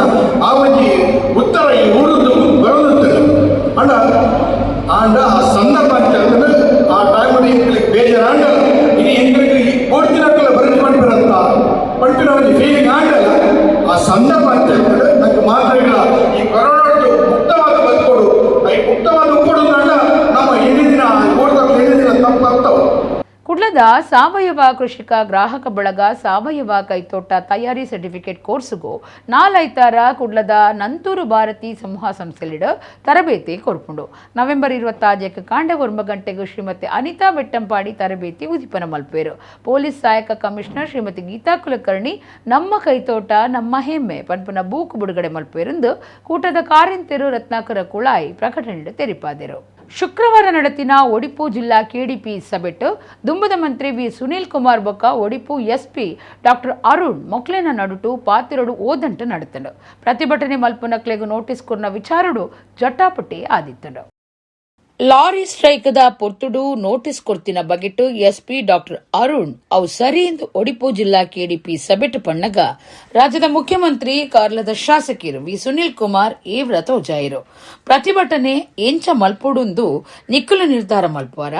ಆ ಒಂಜಿ ಉತ್ತರ ಈ ಊರದ್ದು ಬರೋದಿತ್ತು ಅಣ್ಣ. ಆಂಡ ಆ ಸಂದರ್ಭ ಅಂತ ಹೇಳ್ತಾರೆ, ಆ ಟೈಮಲ್ಲಿ ಎಂಕಲಿಗೆ ಬೇಜಾರು ಆಂಡ ಇನ್ನು ಎಂಕಲಿಗೆ ಓಡ್ತಿನಕ್ಕಲ್ಲ ಬರೋದು ಪಡ್ಪಿರಂತ ಪಡ್ಪಿನ ಒಂಜಿ ಫೀಲಿಂಗ್ ಆಂಡಲ್ಲ. ಆ ಸಂದರ್ಭ ಅಂತ ಹೇಳ್ತಾರೆ, ನಂಗೆ ಮಾತ್ರ ಈ ಕೊರೋನಾದ್ದು ಮುಕ್ತವಾದ ಬದುಕೋಡು, ಈ ಮುಕ್ತವಾದ ಉಪ್ಪಡು ಅಂಡ ನಮ್ಮ ಹಿಂದಿನ ದಿನ ಹಿಂದಿನ ದಿನ ತಪ್ಪಾಗ್ತಾವ. ಕುಡ್ಲದ ಸಾವಯವ ಕೃಷಿಕ ಗ್ರಾಹಕ ಬಳಗ ಸಾವಯವ ಕೈತೋಟ ತಯಾರಿ ಸರ್ಟಿಫಿಕೇಟ್ ಕೋರ್ಸ್ಗೂ ನಾಲೈತಾರ ಕುಡ್ಲದ ನಂತೂರು ಭಾರತಿ ಸಮೂಹ ಸಂಸ್ಥೆಲಿಡ ತರಬೇತಿ ಕೊರ್ಪುಂಡು. ನವೆಂಬರ್ 26 ಕಾಂಡ 9 ಗಂಟೆಗೂ ಶ್ರೀಮತಿ ಅನಿತಾ ಬೆಟ್ಟಂಪಾಡಿ ತರಬೇತಿ ಉದ್ದೀಪನ ಮಲ್ಪೇರು. ಪೊಲೀಸ್ ಸಹಾಯಕ ಕಮಿಷನರ್ ಶ್ರೀಮತಿ ಗೀತಾ ಕುಲಕರ್ಣಿ ನಮ್ಮ ಕೈತೋಟ ನಮ್ಮ ಹೆಮ್ಮೆ ಪನ್ಪುನ ಬೂಕು ಬಿಡುಗಡೆ ಮಲ್ಪೇರೆಂದು ಕೂಟದ ಕಾರಿಂತೆರು ರತ್ನಾಕರ ಕುಳಾಯಿ ಪ್ರಕಟಣೆ ತೆರಿಪಾದರು. ಶುಕ್ರವಾರ ನಡೆತಿನ ಒಡಿಪು ಜಿಲ್ಲಾ ಕೆಡಿಪಿ ಸಭೆಟ್ ದುಂಬದ ಮಂತ್ರಿ ವಿ ಸುನೀಲ್ ಕುಮಾರ್ ಬೊಕ್ಕ ಒಡಿಪು ಎಸ್ಪಿ ಡಾಕ್ಟರ್ ಅರುಣ್ ಮೊಕ್ಲೆನ ನಡುಟು ಪಾತಿರಡು ಓದಂಟು ನಡೆತನು. ಪ್ರತಿಭಟನೆ ಮಲ್ಪುನಕ್ಲೆಗು ನೋಟಿಸ್ ಕೊರ್ನ ವಿಚಾರಡು ಜಟಾಪಟಿ ಆದಿತ್ತನು. ಲಾರಿ ಸ್ಟ್ರೈಕ್ದ ಪೊರ್ತುಡು ನೋಟಿಸ್ ಕೊರ್ತಿನ ಬಗೆಟು ಎಸ್ಪಿ ಡಾಕ್ಟರ್ ಅರುಣ್ ಅವು ಸರಿ ಎಂದು ಒಡಿಪು ಜಿಲ್ಲಾ ಕೆಡಿಪಿ ಸಭೆಟ್ ಪಣ್ಣಗ ರಾಜ್ಯದ ಮುಖ್ಯಮಂತ್ರಿ ಕಾರ್ಲದ ಶಾಸಕಿರು ವಿ ಸುನೀಲ್ ಕುಮಾರ್ ಏವ್ರ ತೋಜಾಯಿರು. ಪ್ರತಿಭಟನೆ ಎಂಚ ಮಲ್ಪೊಡುಂದು ನಿಕ್ಕುಲು ನಿರ್ಧಾರ ಮಲ್ಪುವಾರ.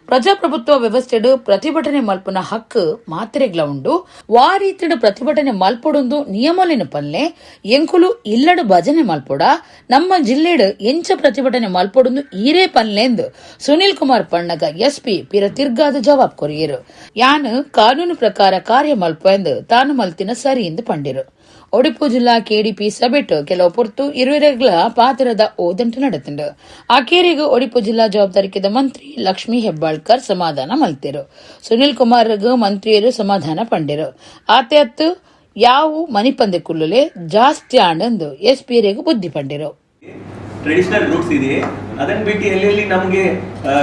ಪ್ರಜಾಪ್ರಭುತ್ವ ವ್ಯವಸ್ಥೆಡು ಪ್ರತಿಭಟನೆ ಮಲ್ಪುನ ಹಕ್ಕು ಮಾತ್ರೆಗ್ಲ ಉಂಡು. ವಾ ರೀತಿಡು ಪ್ರತಿಭಟನೆ ಮಲ್ಪೊಡುಂದು ನಿಯಮಲಿನ ಪಲ್ಲೆ ಎಂಕುಲು ಇಲ್ಲಡು ಭಜನೆ ಮಲ್ಪೊಡ, ನಮ್ಮ ಜಿಲ್ಲೆಡು ಎಂಚ ಪ್ರತಿಭಟನೆ ಮಲ್ಪೊಡುಂದು ಈರೇ ಪಲ್ಲೆಂದು ಸುನೀಲ್ ಕುಮಾರ್ ಪಣ್ಣಗ ಎಸ್ಪಿ ಪಿರ ತಿರ್ಗಾದ ಜವಾಬ್ ಕೊರಿಯರು. ಯಾನು ಕಾನೂನು ಪ್ರಕಾರ ಕಾರ್ಯ ಮಲ್ಪೆಂದು ತಾನು ಮಲ್ತಿನ ಸರಿ ಎಂದು ಪಂಡಿರು. ಒಡಿಪು ಜಿಲ್ಲಾ ಕೆಡಿಪಿ ಸಭೆಟ್ ಕೆಲವು ಪೊರ್ತು ಇರುವೆರೆಗ್ಲ ಪಾತ್ರದ ಓದಂಟು ನಡೆತುಂಡು. ಆ ಕೇರಿಗೂ ಒಡಿಪು ಜಿಲ್ಲಾ ಜವಾಬ್ದಾರಿಕೆದ ಮಂತ್ರಿ ಲಕ್ಷ್ಮೀ ಹೆಬ್ಬಾಳ್ಕರ್ ಸಮಾಧಾನ ಮಲ್ತಿರು. ಸುನೀಲ್ ಕುಮಾರ್ ಮಂತ್ರಿಯರು ಸಮಾಧಾನ ಪಂಡಿರು. ಆತೆ ಅತ್ತು ಯಾವು ಮನಿಪಂದೆ ಕುಲ್ಲುಲೆ ಜಾಸ್ತಿ ಆಂಡಂದು ಎಸ್ ಪಿ ರೇಗು ಬುದ್ಧಿ ಪಂಡಿರು. ಟ್ರೆಡಿಷನಲ್ ರೂಟ್ಸ್ ಇದೆ. ಅದನ್ನ ಬಿಟ್ಟು ಎಲ್ಲೆಲ್ಲಿ ನಮಗೆ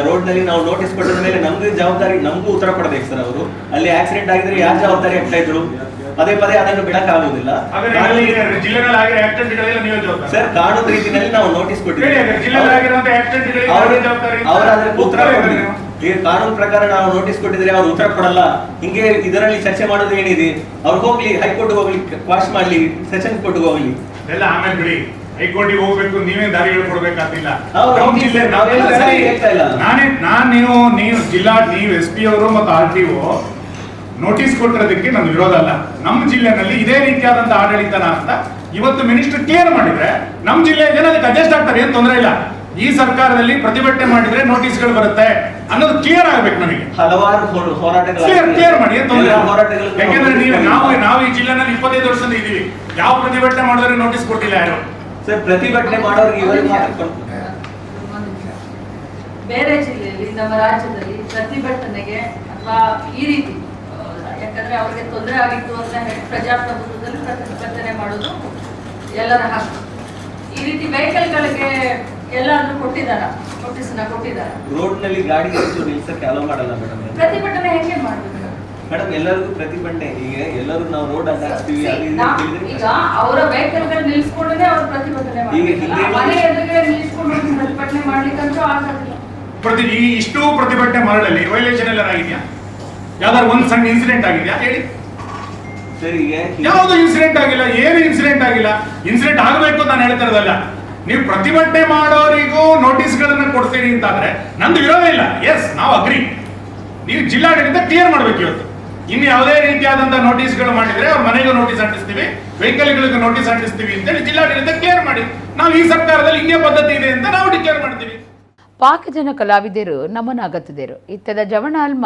ರೋಡ್ ನಲ್ಲಿ ನಾವು ನೋಟಿಸ್ ಕೊಟ್ಟದ ಮೇಲೆ ನಮ್ಗೆ ಜವಾಬ್ದಾರಿ, ನಮಗೂ ಉತ್ತರ ಕೊಡಬೇಕು ಸರ್. ಅವರು ಅಲ್ಲಿ ಆಕ್ಸಿಡೆಂಟ್ ಆಗಿದ್ರೆ ಯಾರು ಜವಾಬ್ದಾರಿ ಆಗ್ತಾ ಇದ್ರು? ಪದೇ ಪದೇ ಅದನ್ನು ಬಿಡಕ್ ಆಗುದಿಲ್ಲ ಸರ್. ಕಾನೂನು ರೀತಿಯಲ್ಲಿ ನಾವು ನೋಟಿಸ್ ಕೊಟ್ಟಿದ್ದೀವಿ, ಅವರು ಅದಕ್ಕೆ ಉತ್ತರ ಕೊಡ್ಲಿ. ಈಗ ಕಾನೂನು ಪ್ರಕಾರ ನಾವು ನೋಟಿಸ್ ಕೊಟ್ಟಿದ್ರೆ ಅವ್ರು ಉತ್ತರ ಕೊಡಲ್ಲ. ಹಿಂಗೆ ಇದರಲ್ಲಿ ಚರ್ಚೆ ಮಾಡೋದು ಏನಿದೆ? ಅವ್ರು ಹೋಗ್ಲಿ, ಹೈಕೋರ್ಟ್ ಹೋಗ್ಲಿ, ಕ್ವಾಶ್ ಮಾಡ್ಲಿ, ಸೆಷನ್ ಕೋರ್ಟ್ ಹೋಗ್ಲಿ. ಎಲ್ಲ ಆಮೇಲೆ ಬಿಡಿ. ಹೈಕೋರ್ಟಿಗೆ ಹೋಗ್ಬೇಕು, ನೀವೇ ದಾರಿ ಹೇಳ್ಕೊಡ್ಬೇಕಾಗಿಲ್ಲ. ನಾನ್ ನೀವು ನೀವು ಜಿಲ್ಲಾ ನೀವು ಎಸ್ ಪಿ ಅವರು ಮತ್ತು ಆರ್ ಟಿ ಒ ನೋಟಿಸ್ ಕೊಟ್ಟಿರೋದಕ್ಕೆ ನನ್ನ ವಿರೋಧ ಅಲ್ಲ. ನಮ್ಮ ಜಿಲ್ಲೆನಲ್ಲಿ ಇದೇ ರೀತಿಯಾದಂತ ಆಡಳಿತನ ಅಂತ ಇವತ್ತು ಮಿನಿಸ್ಟರ್ ಕ್ಲಿಯರ್ ಮಾಡಿದ್ರೆ ನಮ್ಮ ಜಿಲ್ಲೆಯ ಜನ ಅದಕ್ಕೆ ಅಡ್ಜಸ್ಟ್ ಆಗ್ತಾರೆ, ಏನ್ ತೊಂದರೆ ಇಲ್ಲ. ಈ ಸರ್ಕಾರದಲ್ಲಿ ಪ್ರತಿಭಟನೆ ಮಾಡಿದ್ರೆ ನೋಟಿಸ್ಗಳು ಬರುತ್ತೆ ಅನ್ನೋದು ಕ್ಲಿಯರ್ ಆಗ್ಬೇಕು ನಮಗೆ. ಹಲವಾರು ಹೋರಾಟಗಳು ಕ್ಲಿಯರ್ ಮಾಡಿ, ಏನ್ ತೊಂದರೆ ಇಲ್ಲ. ಯಾಕೆಂದ್ರೆ ನೀವು ನಾವು ನಾವು ಈ ಜಿಲ್ಲೆನಲ್ಲಿ 25 ವರ್ಷದಿಂದ ಇದೀವಿ, ಯಾವ ಪ್ರತಿಭಟನೆ ಮಾಡಿದ್ರೆ ನೋಟಿಸ್ ಕೊಟ್ಟಿಲ್ಲ ಯಾರು. ಸರ್, ಪ್ರತಿಭಟನೆ ಮಾಡೋರಿಗೆ ಇವರಿಗೆ ಮಾತ್ರ ಬೇರೆ ಜಿಲ್ಲೆಯಲ್ಲಿ ನಮ್ಮ ರಾಜ್ಯದಲ್ಲಿ ಪ್ರತಿಭಟನೆಗೆ ಅಥವಾ ಈ ರೀತಿ, ಯಾಕಂದ್ರೆ ಅವರಿಗೆ ತೊಂದರೆ ಆಗಿತ್ತು ಅಂತ ಹೇಳಿ ಪ್ರಜಾಪ್ರಭುತ್ವದಲ್ಲಿ ಪ್ರತಿಭಟನೆ ಮಾಡೋದು ಎಲ್ಲರ ಹಕ್ಕು. ಈ ರೀತಿ ವೆಹಿಕಲ್ಗಳಿಗೆ ಎಲ್ಲಾದ್ರೂ ಕೊಟ್ಟಿದ್ದಾರ? ನೋಟಿಸ್ ನ ಕೊಟ್ಟಿದ್ದಾರೆ? ರೋಡ್ ನಲ್ಲಿ ಗಾಡಿ ನಿಲ್ಸಕ್ಕೆ ಅಲೋ ಮಾಡಲ್ಲ ಮೇಡಮ್. ಪ್ರತಿಭಟನೆ ಹೆಂಗೆ ಮಾಡ್ಬೇಕು ಮೇಡಮ್? ಎಲ್ಲರಿಗೂ ಪ್ರತಿಭಟನೆ, ಈಗ ಎಲ್ಲರೂ ನಾವು ರೋಡ್ ಅಡ್ಡ ಹಾಕ್ತೀವಿ. ಈಗ ಅವರ ವೆಹಿಕಲ್ ಗಳು ನಿಲ್ಸ್ಕೊಂಡೇ ಅವ್ರು ಪ್ರತಿಭಟನೆ ಮಾಡ್ತಾರೆ. ಮನೆ ಎದುರುಗಡೆ ನಿಲ್ಸ್ಕೊಂಡು ಪ್ರತಿಭಟನೆ ಮಾಡ್ಲಿಕ್ಕಂತೂ ಆಗೋದಿಲ್ಲ. ಈ ಇಷ್ಟು ಪ್ರತಿಭಟನೆ ಮಾಡಲಿ ವೈಲೇಷನ್ ಎಲ್ಲ ಆಗಿದೆಯಾ? ಯಾವ್ದಾದ್ರು ಒಂದ್ ಸಣ್ಣ ಇನ್ಸಿಡೆಂಟ್ ಆಗಿದೆಯಾ ಹೇಳಿ? ಸರಿ, ಯಾವ್ದು ಇನ್ಸಿಡೆಂಟ್ ಆಗಿಲ್ಲ, ಏನು ಇನ್ಸಿಡೆಂಟ್ ಆಗಿಲ್ಲ. ಇನ್ಸಿಡೆಂಟ್ ಆಗಬೇಕು ಅಂತ ನಾನು ಹೇಳ್ತಾ ಇರೋದಲ್ಲ. ನೀವು ಪ್ರತಿಭಟನೆ ಮಾಡೋರಿಗೂ ನೋಟಿಸ್ಗಳನ್ನ ಕೊಡ್ತೀರಿ ಅಂತಂದ್ರೆ ನಂದು ವಿರೋಧ ಇಲ್ಲ. ಎಸ್, ನಾವು ಅಗ್ರಿ. ನೀವು ಜಿಲ್ಲಾಡಳಿತ ಕ್ಲಿಯರ್ ಮಾಡ್ಬೇಕು ಇವತ್ತು. ಇನ್ನು ಯಾವುದೇ ರೀತಿಯಾದಂತಹ ನೋಟಿಸ್ಗಳು ಮಾಡಿದ್ರೆ ಅವ್ರ ಮನೆಗೂ ನೋಟಿಸ್ ಅಂಟಿಸ್ತೀವಿ, ವೆಹಿಕಲ್ಗಳಿಗೂ ನೋಟಿಸ್ ಅಂಟಿಸ್ತೀವಿ ಅಂತೇಳಿ ಜಿಲ್ಲಾಡಳಿತ ಕ್ಲಿಯರ್ ಮಾಡಿ. ನಾವು ಈ ಸರ್ಕಾರದಲ್ಲಿ ಹಿಂಗೆ ಪದ್ಧತಿ ಇದೆ ಅಂತ ನಾವು ಡಿಕ್ಲೇರ್ ಮಾಡ್ತೀವಿ. ಪಾಕಜನ ಕಲಾವಿದರು ನಮನಾಗತ್ತದೇರು. ಇತ್ತದ ಜವಣ ಅಲ್ಮ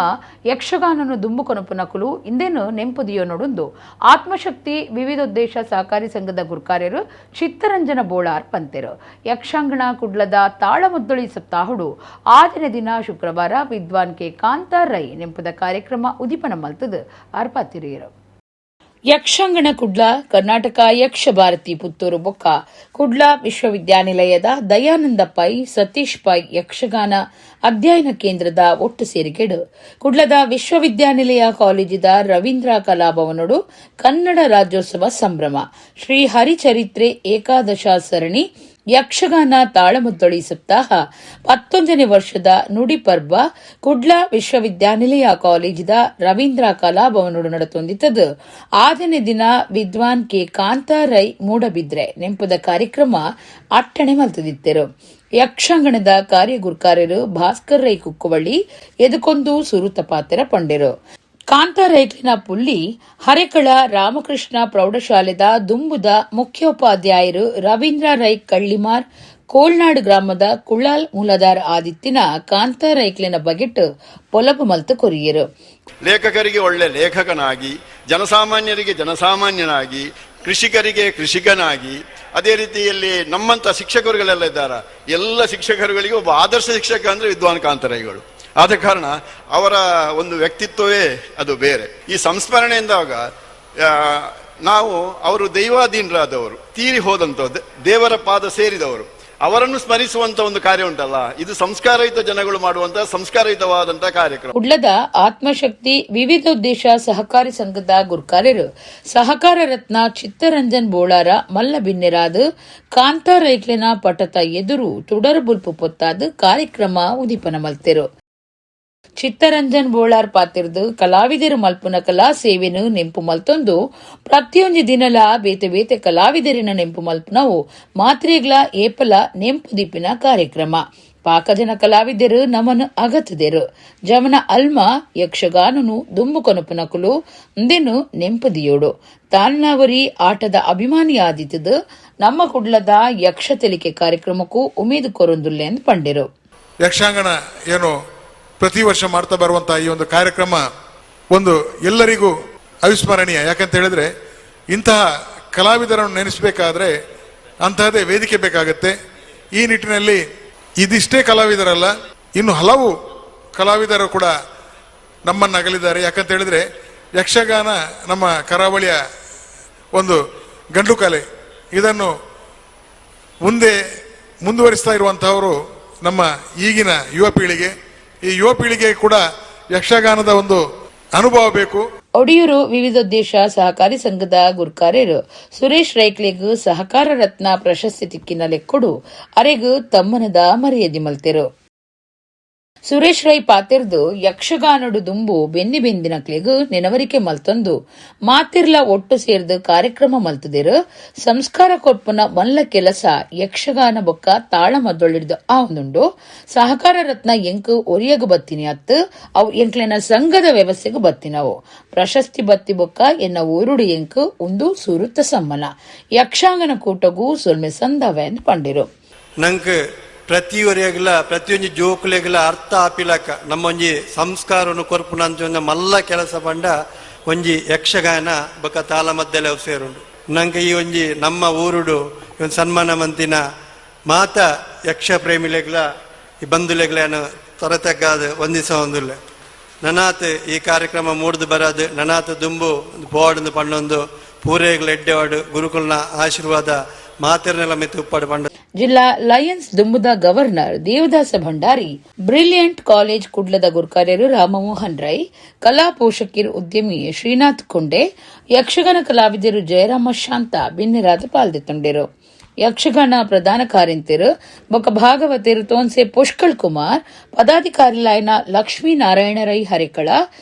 ಯಕ್ಷಗಾನನು ದುಂಬು ಕೊನಪುನಕುಲು ಇಂದೇನು ನೆಂಪುದಿಯೋ ನೋಡುಂದು ಆತ್ಮಶಕ್ತಿ ವಿವಿಧೋದ್ದೇಶ ಸಹಕಾರಿ ಸಂಘದ ಗುರ್ಕಾರ್ಯರು ಚಿತ್ತರಂಜನ ಬೋಳಾರ್ ಪಂತೆರು. ಯಕ್ಷಾಂಗಣ ಕುಡ್ಲದ ತಾಳಮದ್ದೊಳಿ ಸಪ್ತಾಹುಡು ಆದಿನ ದಿನ ಶುಕ್ರವಾರ ವಿದ್ವಾನ್ ಕೆ ಕಾಂತ ರೈ ನೆಂಪುದ ಕಾರ್ಯಕ್ರಮ ಉದಿಪನ ಮಲ್ತದು ಅರ್ಪಾತಿರಿಯರು. ಯಕ್ಷಾಂಗಣ ಕುಡ್ಲ ಕರ್ನಾಟಕ ಯಕ್ಷ ಭಾರತಿ ಪುತ್ತೂರು ಬೊಕ್ಕ ಕುಡ್ಲ ವಿಶ್ವವಿದ್ಯಾನಿಲಯದ ದಯಾನಂದ ಪೈ ಸತೀಶ್ ಪೈ ಯಕ್ಷಗಾನ ಅಧ್ಯಯನ ಕೇಂದ್ರದ ಒಟ್ಟು ಸೇರಿಕೆಡು ಕುಡ್ಲದ ವಿಶ್ವವಿದ್ಯಾನಿಲಯ ಕಾಲೇಜಿದ ರವೀಂದ್ರ ಕಲಾಭವನಡು ಕನ್ನಡ ರಾಜ್ಯೋತ್ಸವ ಸಂಭ್ರಮ ಶ್ರೀ ಹರಿಚರಿತ್ರೆ ಏಕಾದಶ ಸರಣಿ ಯಕ್ಷಗಾನ ತಾಳಮದ್ದೊಳಿ ಸಪ್ತಾಹ 11ನೇ ವರ್ಷದ ನುಡಿಪರ್ವ ಕುಡ್ಲ ವಿಶ್ವವಿದ್ಯಾನಿಲಯ ಕಾಲೇಜಿದ ರವೀಂದ್ರ ಕಲಾಭವನಡು ನಡೆತೊಂದಿತ್ತದು. ಆದನೇ ದಿನ ವಿದ್ವಾನ್ ಕೆ ಕಾಂತ ರೈ ಮೂಡಬಿದ್ರೆ ನೆಂಪುದ ಕಾರ್ಯಕ್ರಮ ಅಟ್ಟಣೆ ಮಲ್ತದಿತ್ತರು. ಯಕ್ಷಾಂಗಣದ ಕಾರ್ಯಗುರ್ಕಾರ್ಯರು ಭಾಸ್ಕರ್ ರೈ ಕುಕ್ಕುವಳ್ಳಿ ಎದುಕೊಂದು ಸುರುತ ಪಾತ್ರ ಪಂಡೆರು. ಕಾಂತಾರೈಕ್ಲಿನ ಪುಲ್ಲಿ ಹರೆಕಳ ರಾಮಕೃಷ್ಣ ಪ್ರೌಢಶಾಲೆದ ದುಂಬುದ ಮುಖ್ಯೋಪಾಧ್ಯಾಯರು ರವೀಂದ್ರ ರೈ ಕಳ್ಳಿಮಾರ್ ಕೋಲ್ನಾಡು ಗ್ರಾಮದ ಕುಳ್ಳಾಲ್ ಮೂಲದಾರ್ ಆದಿತ್ತಿನ ಕಾಂತಾರೈಕ್ಲಿನ ಬಗೆಟ್ ಪೊಲಬು ಮಲ್ತು ಕೊರಿಯರು. ಲೇಖಕರಿಗೆ ಒಳ್ಳೆ ಲೇಖಕನಾಗಿ, ಜನಸಾಮಾನ್ಯರಿಗೆ ಜನಸಾಮಾನ್ಯನಾಗಿ, ಕೃಷಿಕರಿಗೆ ಕೃಷಿಕನಾಗಿ, ಅದೇ ರೀತಿಯಲ್ಲಿ ನಮ್ಮಂಥ ಶಿಕ್ಷಕರುಗಳೆಲ್ಲ ಇದ್ದಾರೆ, ಎಲ್ಲ ಶಿಕ್ಷಕರುಗಳಿಗೆ ಒಬ್ಬ ಆದರ್ಶ ಶಿಕ್ಷಕ ಅಂದರೆ ವಿದ್ವಾನ್ ಕಾಂತರೈಗಳು. ಆದ ಕಾರಣ ಅವರ ಒಂದು ವ್ಯಕ್ತಿತ್ವವೇ ಅದು ಬೇರೆ. ಈ ಸಂಸ್ಮರಣೆಯಿಂದಾಗ ನಾವು ಅವರು ದೈವಾಧೀನರಾದವರು, ತೀರಿ ಹೋದಂಥದ್ದು, ದೇವರ ಪಾದ ಸೇರಿದವರು, ಅವರನ್ನು ಸ್ಮರಿಸುವಂತ ಒಂದು ಕಾರ್ಯ ಉಂಟಲ್ಲ, ಇದು ಸಂಸ್ಕಾರಯುತ ಜನಗಳು ಮಾಡುವಂತಹ ಸಂಸ್ಕಾರಯುತವಾದಂತಹ ಕಾರ್ಯಕ್ರಮ. ಕುಡ್ಲದ ಆತ್ಮಶಕ್ತಿ ವಿವಿಧೋದ್ದೇಶ ಸಹಕಾರಿ ಸಂಘದ ಗುರ್ಕಾರ್ಯರು ಸಹಕಾರ ರತ್ನ ಚಿತ್ತರಂಜನ್ ಬೋಳಾರ ಮಲ್ಲ ಬಿನ್ನೆರಾದ ಕಾಂತಾರೈಕ್ಲಿನ ಪಟತ ಎದುರು ತುಡರು ಬುಲ್ಪು ಪೊತ್ತಾದ ಕಾರ್ಯಕ್ರಮ ಉದಿಪನ ಮಲ್ತೆರು. ಚಿತ್ತರಂಜನ್ ಬೋಳಾರ್ ಪಾತಿರ್ದು ಕಲಾವಿದರು ಮಲ್ಪುನ ಕಲಾ ಸೇವೆನು ನೆಂಪು ಮಲ್ತೊಂದು ಪ್ರತಿಯೊಂದು ದಿನಲ ಬೇತೆ ಬೇತೆ ಕಲಾವಿದರಿನ ನೆಂಪು ಮಲ್ಪುನವು ಮಾತ್ರೆಗ್ಲ ಏಪಲ ನೆಂಪು ದೀಪಿನ ಕಾರ್ಯಕ್ರಮ. ಪಾಕಜನ ಕಲಾವಿದರು ನಮನು ಅಗತದೆರು. ಜಮನ ಅಲ್ಮ ಯಕ್ಷಗಾನನು ದುಂಬು ಕೊನಪುನಕುಲು ಇಂದೇನು ನೆಂಪುದಿಯೋಡು. ತಾಳ್ನಾವರಿ ಆಟದ ಅಭಿಮಾನಿ ಆದಿತ್ತದು ನಮ್ಮ ಕುಡ್ಲದ ಯಕ್ಷ ತೆಲಿಕೆ ಕಾರ್ಯಕ್ರಮಕ್ಕೂ ಉಮೇದು ಕೊರೊಂದುಲ್ಲೆ ಎಂದು ಪಂಡೆರು. ಯಕ್ಷಾಂಗಣ ಏನು ಪ್ರತಿ ವರ್ಷ ಮಾಡ್ತಾ ಬರುವಂತಹ ಈ ಒಂದು ಕಾರ್ಯಕ್ರಮ ಒಂದು ಎಲ್ಲರಿಗೂ ಅವಿಸ್ಮರಣೀಯ. ಯಾಕಂತ ಹೇಳಿದ್ರೆ ಇಂತಹ ಕಲಾವಿದರನ್ನು ನೆನೆಸಬೇಕಾದ್ರೆ ಅಂತಹದೇ ವೇದಿಕೆ ಬೇಕಾಗುತ್ತೆ. ಈ ನಿಟ್ಟಿನಲ್ಲಿ ಇದಿಷ್ಟೇ ಕಲಾವಿದರಲ್ಲ, ಇನ್ನು ಹಲವು ಕಲಾವಿದರು ಕೂಡ ನಮ್ಮನ್ನು ಅಗಲಿದ್ದಾರೆ. ಯಾಕಂತ ಹೇಳಿದ್ರೆ ಯಕ್ಷಗಾನ ನಮ್ಮ ಕರಾವಳಿಯ ಒಂದು ಗಂಡು ಕಲೆ. ಇದನ್ನು ಮುಂದೆ ಮುಂದುವರಿಸ್ತಾ ಇರುವಂತಹವರು ನಮ್ಮ ಈಗಿನ ಯುವ ಪೀಳಿಗೆ. ಈ ಯುವ ಪೀಳಿಗೆ ಕೂಡ ಯಕ್ಷಗಾನದ ಒಂದು ಅನುಭವ ಬೇಕು. ಒಡಿಯೂರು ವಿವಿಧೋದ್ದೇಶ ಸಹಕಾರಿ ಸಂಘದ ಗುರ್ಕಾರ್ಯರು ಸುರೇಶ್ ರೈಕ್ಲೆಗ್ ಸಹಕಾರ ರತ್ನ ಪ್ರಶಸ್ತಿ ತಿಕ್ಕಿನ ಲೆಕ್ಕೊಡು ಅರೆಗು ತಮ್ಮನದ ಮರ್ಯಾದೆ ಮಲ್ತೆರು. ಸುರೇಶ್ ರೈ ಪಾತೆರ್ದು ಯಕ್ಷಗಾನಡು ದುಂಬು ಬೆನ್ನಿ ಬೆಂದಿನಕ್ಲೆಗ್ ನೆನವರಿಕೆ ಮಲ್ತೊಂದು ಮಾತಿರ್ಲ ಒಟ್ಟು ಸೇರ್ದು ಕಾರ್ಯಕ್ರಮ ಮಲ್ತದಿರು. ಸಂಸ್ಕಾರ ಕೊರ್ಪುನ ಮಲ್ಲ ಕೆಲಸ ಯಕ್ಷಗಾನ ಬೊಕ್ಕ ತಾಳಮದ್ದೊಳಿಡ್ದು ಆವೊಂದುಂಡು. ಸಹಕಾರ ರತ್ನ ಎಂಕ್ ಒರಿಯಗು ಬತ್ತಿನಿ ಅತ್ತು ಅವು ಎಂಕ್ಲೆನ ಸಂಘದ ವ್ಯವಸ್ಥೆಗೆ ಬತ್ತಿನವು. ಪ್ರಶಸ್ತಿ ಬತ್ತಿ ಬೊಕ್ಕ ಎನ್ನ ಊರುಡು ಎಂಕ್ ಒಂದು ಸುರುತ್ತ ಸಮ್ಮನ. ಯಕ್ಷಾಂಗನ ಕೂಟಗೂ ಸೊಲ್ಮೆ ಸಂದವೆ ಎಂದು ಪಂಡಿರು. ನಂಗೆ ಪ್ರತಿಯೊರಿಯಾಗಲ ಪ್ರತಿಯೊಂದು ಜೋಕುಲೆಗಲ ಅರ್ಥ ಆಪಿಲಕ ನಮ್ಮೊಂಜಿ ಸಂಸ್ಕಾರವನ್ನು ಕೊರ್ಪುನಂತ ಒಂಜಿ ಮಲ್ಲ ಕೆಲಸ ಪಂಡ ಒಂಜಿ ಯಕ್ಷಗಾನ ಬೊಕ ತಾಳಮದ್ದಲೆ ಸೇರುಂಡು. ನಂಗೆ ಈ ಒಂಜಿ ನಮ್ಮ ಊರುಡು ಒಂದು ಸನ್ಮಾನ ಮಂತಿನ ಮಾತ ಯಕ್ಷ ಪ್ರೇಮಿಲೆಗ್ಲ ಈ ಬಂಧುಲೆಗ್ಲ ತೊರತಗ್ಗಾದ ಒಂದಿಸ ಒಂದುಲ್ಲೆ ನನಾತ್ ಈ ಕಾರ್ಯಕ್ರಮ ಮೂಡ್ದು ಬರಾದು ನನಾತ್ ದುಂಬು ಪೋವಾಡಂದು ಪಣ್ಣೊಂದು ಪೂರೇಗ್ಲ ಎಡ್ಡೆವಾಡು ಗುರುಕುಲ್ನ ಆಶೀರ್ವಾದ ಮಾತೆರ್ನೆಲ್ಲ ಮಿತ್ತು ಉಪ್ಪಾಡು ಪಂಡ. ಜಿಲ್ಲಾ ಲಯನ್ಸ್ ದುಂಬುದ governor Devadasa Bhandari, brilliant college ಕುಡ್ಲದ ಗುರ್ಕಾರ್ಯರು ರಾಮಮೋಹನ್ ರೈ, ಕಲಾ ಪೋಷಕಿರು ಉದ್ಯಮಿ ಶ್ರೀನಾಥ್ ಕೊಂಡೆ, ಯಕ್ಷಗಾನ ಕಲಾವಿದರು ಜಯರಾಮ ಶಾಂತ ಬಿನ್ನೆರಾದ ಪಾಲ್ದೆತ್ತೊಂಡೆರು. ಯಕ್ಷಗಾನ ಪ್ರಧಾನ ಕಾರ್ಯಂತೆರು ಬೊಕ್ಕ ಭಾಗವತರು ತೋನ್ಸೆ ಪುಷ್ಕಳ್ ಕುಮಾರ್, ಪದಾಧಿಕಾರಿಲಾಯನ ಲಕ್ಷ್ಮೀನಾರಾಯಣ ರೈ ಹರೇಕಳ,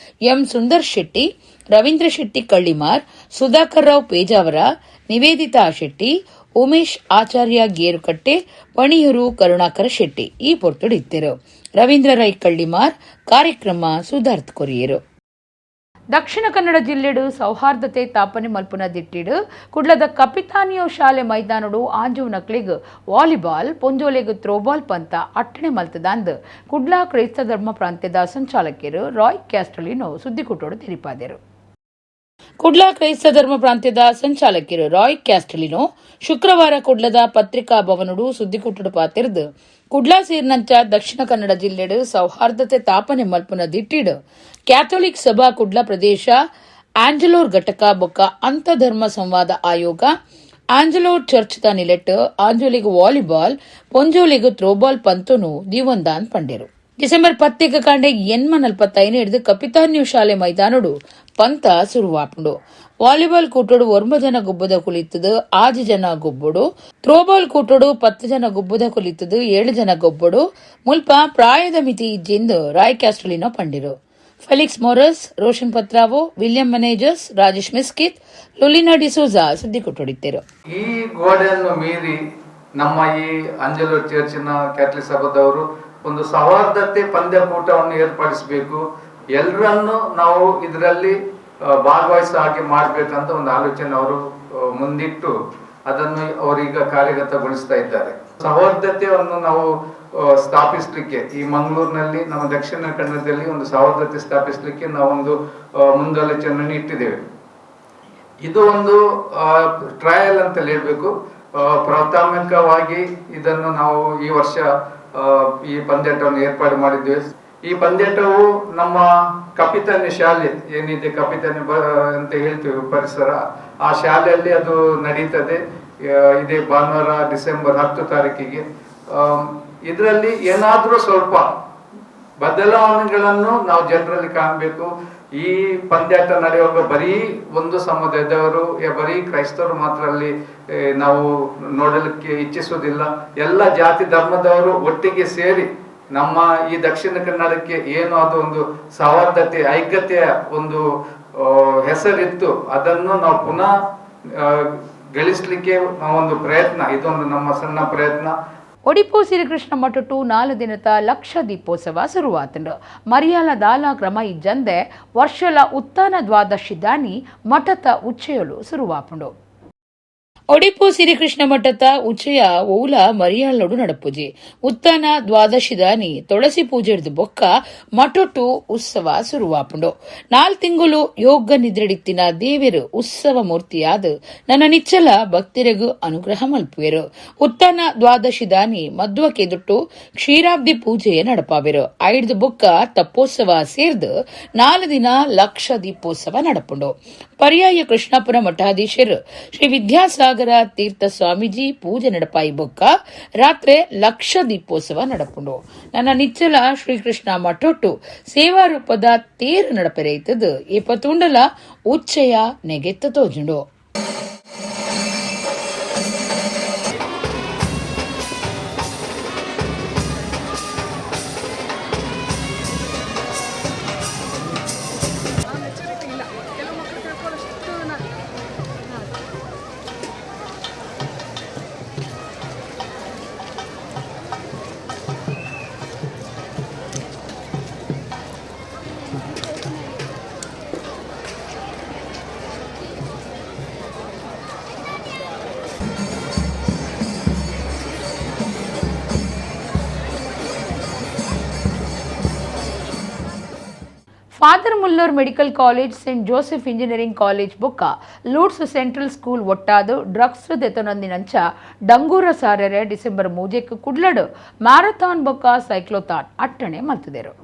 ಎಂ ಸುಂದರ್ ಶೆಟ್ಟಿ, ರವೀಂದ್ರ ಶೆಟ್ಟಿ ಕಳ್ಳಿಮಾರ್, ಸುಧಾಕರ್ ರಾವ್ ಪೇಜಾವರ, ನಿವೇದಿತಾ ಶೆಟ್ಟಿ, ಉಮೇಶ್ ಆಚಾರ್ಯ ಗೇರುಕಟ್ಟೆ, ಪಣಿಯೂರು ಕರುಣಾಕರ ಶೆಟ್ಟಿ ಈ ಪೊರ್ತುಡಿತ್ತೆರು. ರವೀಂದ್ರ ರೈ ಕಳ್ಳಿಮಾರ್ ಕಾರ್ಯಕ್ರಮ ಸುಧಾರ್ತ್ ಕೊರಿಯರು. Dakshina Kannada ಜಿಲ್ಲೆಡು ಸೌಹಾರ್ದತೆ ತಾಪನೆ ಮಲ್ಪುನ ದಿಟ್ಟಿಡು ಕುಡ್ಲದ ಕಪಿತಾನಿಯೋ ಶಾಲೆ ಮೈದಾನಡು ಆಂಜೋವ್ ವಾಲಿಬಾಲ್ ಪೊಂಜೋಲೆಗ್ ಥ್ರೋಬಾಲ್ ಪಂತ ಅಟ್ಟಣೆ ಮಲ್ತದಾಂದ್ ಕುಡ್ಲ ಕ್ರೈಸ್ತ ಧರ್ಮ ಪ್ರಾಂತ್ಯದ ಸಂಚಾಲಕರು ರಾಯ್ ಕ್ಯಾಸ್ಟಲಿನೋ ಸುದ್ದಿಕೂಟೋಡು ತೆರಿಪಾದರು. ಕುಡ್ಲ ಕ್ರೈಸ್ತ ಧರ್ಮ ಪ್ರಾಂತ್ಯದ ಸಂಚಾಲಕರು ರಾಯ್ ಕ್ಯಾಸ್ಟಲಿನೋ ಶುಕ್ರವಾರ ಕುಡ್ಲದ ಪತ್ರಿಕಾ ಭವನಡು ಸುದ್ದಿಕೂಟಡು ಪಾತಿರ್ದು ಕುಡ್ಲ ಸೇರಿನಂಚ ದಕ್ಷಿಣ ಕನ್ನಡ ಜಿಲ್ಲೆಡು ಸೌಹಾರ್ದತೆ ತಾಪನೆ ಮಲ್ಪುನ ದಿಟ್ಟಿಡು ಕ್ಯಾಥೋಲಿಕ್ ಸಭಾ ಕುಡ್ಲ ಪ್ರದೇಶ ಆಂಜಲೋರ್ ಘಟಕ ಬೊಕ್ಕ ಅಂತಧರ್ಮ ಸಂವಾದ ಆಯೋಗ ಆಂಜಲೋರ್ ಚರ್ಚ್ ದ ನಿಲೆಟ್ ಆಂಜೋಲಿಗ್ ವಾಲಿಬಾಲ್ ಪೊಂಜೋಲಿಗ್ ಥ್ರೋಬಾಲ್ ಪಂತುನು ದೀವೊಂದಾನ್ ಪಂಡೆರು. ಡಿಸೆಂಬರ್ 10 ಕಾಂಡೆ 8:45 ಹಿಡಿದು ಕಪಿತಾನ್ಯು ಶಾಲೆ ಮೈದಾನಡು ಪಂತ ಸುರುವಾಪುಂಡು. ವಾಲಿಬಾಲ್ ಕೂಟೋಡು 9 ಜನ ಗುಬ್ಬದ ಕುಲಿತದು 6 ಜನ ಗೊಬ್ಬಡು, ಥ್ರೋಬಾಲ್ ಕೂಟೋಡು 10 ಜನ ಗುಬ್ಬದ ಕುಲಿತದು 7 ಜನ ಗೊಬ್ಬಡು. ಮುಲ್ಪ ಪ್ರಾಯದ ಮಿತಿ ಇಜ್ಜಿಂದು ರಾಯ್ ಕ್ಯಾಸ್ಟಲಿನೋ ಪಂಡಿರು. ಫೆಲಿಕ್ಸ್ ಮೊರಸ್, ರೋಷನ್ ಪತ್ರಾವೋ, ವಿಲಿಯಂ ಮನೇಜಸ್, ರಾಜೇಶ್ ಮಿಸ್ಕಿತ್, ಲೊಲಿನಾ ಡಿಸೋಜಾ ಸುದ್ದಿ ಕೊಟ್ಟೊಡಿದ್ದರು. ಈ ಗೋಡೆಯನ್ನು ಮೀರಿ ನಮ್ಮ ಈ ಅಂಜಲೂರು ಚರ್ಚಿನ ಕ್ಯಾಥಲಿಕ್ ಸಭಾದವರು ಒಂದು ಸೌಹಾರ್ದತೆ ಪಂದ್ಯಕೂಟವನ್ನು ಏರ್ಪಡಿಸಬೇಕು, ಎಲ್ಲರನ್ನು ನಾವು ಇದರಲ್ಲಿ ಭಾಗವಹಿಸೋ ಹಾಗೆ ಮಾಡಬೇಕಂತ ಒಂದು ಆಲೋಚನೆ ಅವರು ಮುಂದಿಟ್ಟು ಅದನ್ನು ಅವರೀಗ ಕಾರ್ಯಗತಗೊಳಿಸ್ತಾ ಇದ್ದಾರೆ. ಸೌಹಾರ್ದತೆಯನ್ನು ನಾವು ಸ್ಥಾಪಿಸಲಿಕ್ಕೆ ಈ ಮಂಗಳೂರಿನಲ್ಲಿ ನಮ್ಮ ದಕ್ಷಿಣ ಕನ್ನಡದಲ್ಲಿ ಒಂದು ಸೌಹಾರ್ದತೆ ಸ್ಥಾಪಿಸಲಿಕ್ಕೆ ನಾವೊಂದು ಮುಂದಾಲೋಚನೆಯನ್ನು ಇಟ್ಟಿದ್ದೇವೆ. ಇದು ಒಂದು ಟ್ರಯಲ್ ಅಂತ ಹೇಳ್ಬೇಕು. ಪ್ರಾಥಮಿಕವಾಗಿ ಇದನ್ನು ನಾವು ಈ ವರ್ಷ ಈ ಪಂದ್ಯಾಟವನ್ನು ಏರ್ಪಾಡು ಮಾಡಿದ್ದೇವೆ. ಈ ಪಂದ್ಯಾಟವು ನಮ್ಮ ಕಪಿತಾನಿ ಶಾಲೆ ಏನಿದೆ, ಕಪಿತಾನಿ ಅಂತ ಹೇಳ್ತೀವಿ ಪರಿಸರ, ಆ ಶಾಲೆಯಲ್ಲಿ ಅದು ನಡೀತದೆ ಇದೇ ಭಾನುವಾರ ಡಿಸೆಂಬರ್ 10 ತಾರೀಕಿಗೆ. ಇದರಲ್ಲಿ ಏನಾದರೂ ಸ್ವಲ್ಪ ಬದಲಾವಣೆಗಳನ್ನು ನಾವು ಜನರಲ್ಲಿ ಕಾಣಬೇಕು. ಈ ಪಂದ್ಯಾಟ ನಡೆಯುವಾಗ ಬರೀ ಒಂದು ಸಮುದಾಯದವರು, ಬರೀ ಕ್ರೈಸ್ತರು ಮಾತ್ರ ಅಲ್ಲಿ ನಾವು ನೋಡಲಿಕ್ಕೆ ಇಚ್ಛಿಸುವುದಿಲ್ಲ. ಎಲ್ಲ ಜಾತಿ ಧರ್ಮದವರು ಒಟ್ಟಿಗೆ ಸೇರಿ ನಮ್ಮ ಈ ದಕ್ಷಿಣ ಕನ್ನಡಕ್ಕೆ ಏನು ಅದು ಒಂದು ಸೌಹಾರ್ದತೆ, ಐಕ್ಯತೆಯ ಒಂದು ಹೆಸರಿತ್ತು, ಅದನ್ನು ನಾವು ಪುನಃ ಗಳಿಸಲಿಕ್ಕೆ ನಾವೊಂದು ಪ್ರಯತ್ನ, ಇದೊಂದು ನಮ್ಮ ಸಣ್ಣ ಪ್ರಯತ್ನ. ಒಡಿಪು ಶ್ರೀಕೃಷ್ಣ ಮಠಟು 4 ದಿನದ ಲಕ್ಷ ದೀಪೋತ್ಸವ ಶುರುವಾತಂಡು. ಮರಿಯಾಲ ದಾಲ ಕ್ರಮ ಇಜ್ಜಂದೆ ವರ್ಷಲ ಉತ್ತಾನ ದ್ವಾದಶಿ ದಾನಿ ಮಠತ ಉಚ್ಚೆಯಲು ಶುರುವಾಪುಂಡು. ಒಡಿಪು ಶ್ರೀಕೃಷ್ಣ ಮಠತ ಉಚ್ಚಯ ಓಲ ಮರಿಯಾಳೋಡು ನಡಪುಜಿ. ಉತ್ತಾನ ದ್ವಾದಶಿ ದಾನಿ ತುಳಸಿ ಪೂಜೆ ಹಿಡಿದು ಬೊಕ್ಕ ಮಠೊಟ್ಟು ಉತ್ಸವ ಶುರುವಾಪುಂಡು. 4 ತಿಂಗಳು ಯೋಗ ನಿದ್ರೆಡಿತ್ತಿನ ದೇವರು ಉತ್ಸವ ಮೂರ್ತಿಯಾದ ನನ್ನ ನಿಚ್ಚಲ ಭಕ್ತರಿಗೂ ಅನುಗ್ರಹ ಮಲ್ಪುವೆರು. ಉತ್ತಾನ ದ್ವಾದಶಿ ದಾನಿ ಮಧ್ವಕ್ಕೆ ದುಟ್ಟು ಕ್ಷೀರಾಬ್ದಿ ಪೂಜೆಯ ನಡಪಾವೆರು. ಐದು ಬೊಕ್ಕ ತಪ್ಪೋತ್ಸವ ಸೇರ್ದು 4 ದಿನ ಲಕ್ಷ ದೀಪೋತ್ಸವ ನಡಪುಂಡು. ಪರ್ಯಾಯ ಕೃಷ್ಣಾಪುರ ಮಠಾಧೀಶರು ಶ್ರೀ ವಿದ್ಯಾಸಾಗರ ತೀರ್ಥ ಸ್ವಾಮೀಜಿ ಪೂಜೆ ನಡಪಾಯಿ ಬೊಕ್ಕ ರಾತ್ರಿ ಲಕ್ಷ ದೀಪೋತ್ಸವ ನಡಪುಂಡು. ನನ್ನ ನಿಚ್ಚಲ ಶ್ರೀಕೃಷ್ಣ ಮಠೊಟ್ಟು ಸೇವಾ ರೂಪದ ತೇರು ನಡಪೆರೈತದು ಏಪತುಂಡಲ ಉಚ್ಚಯ ನೆಗೆತ್ತ ತೋಜುಂಡು. Father Muller medical college, Saint Joseph engineering college ಬೊಕ್ಕ Lourdes central school ಒಟ್ಟಾದು drugs ದೆತನೊಂದಿನಂಚ ಡಂಗೂರ ಸಾರರೆ ಡಿಸೆಂಬರ್ 3 ಕುಡ್ಲಡು ಮ್ಯಾರಥಾನ್ ಬೊಕ್ಕ ಸೈಕ್ಲೋಥಾನ್ ಅಟ್ಟಣೆ ಮಲ್ತುದೆರು.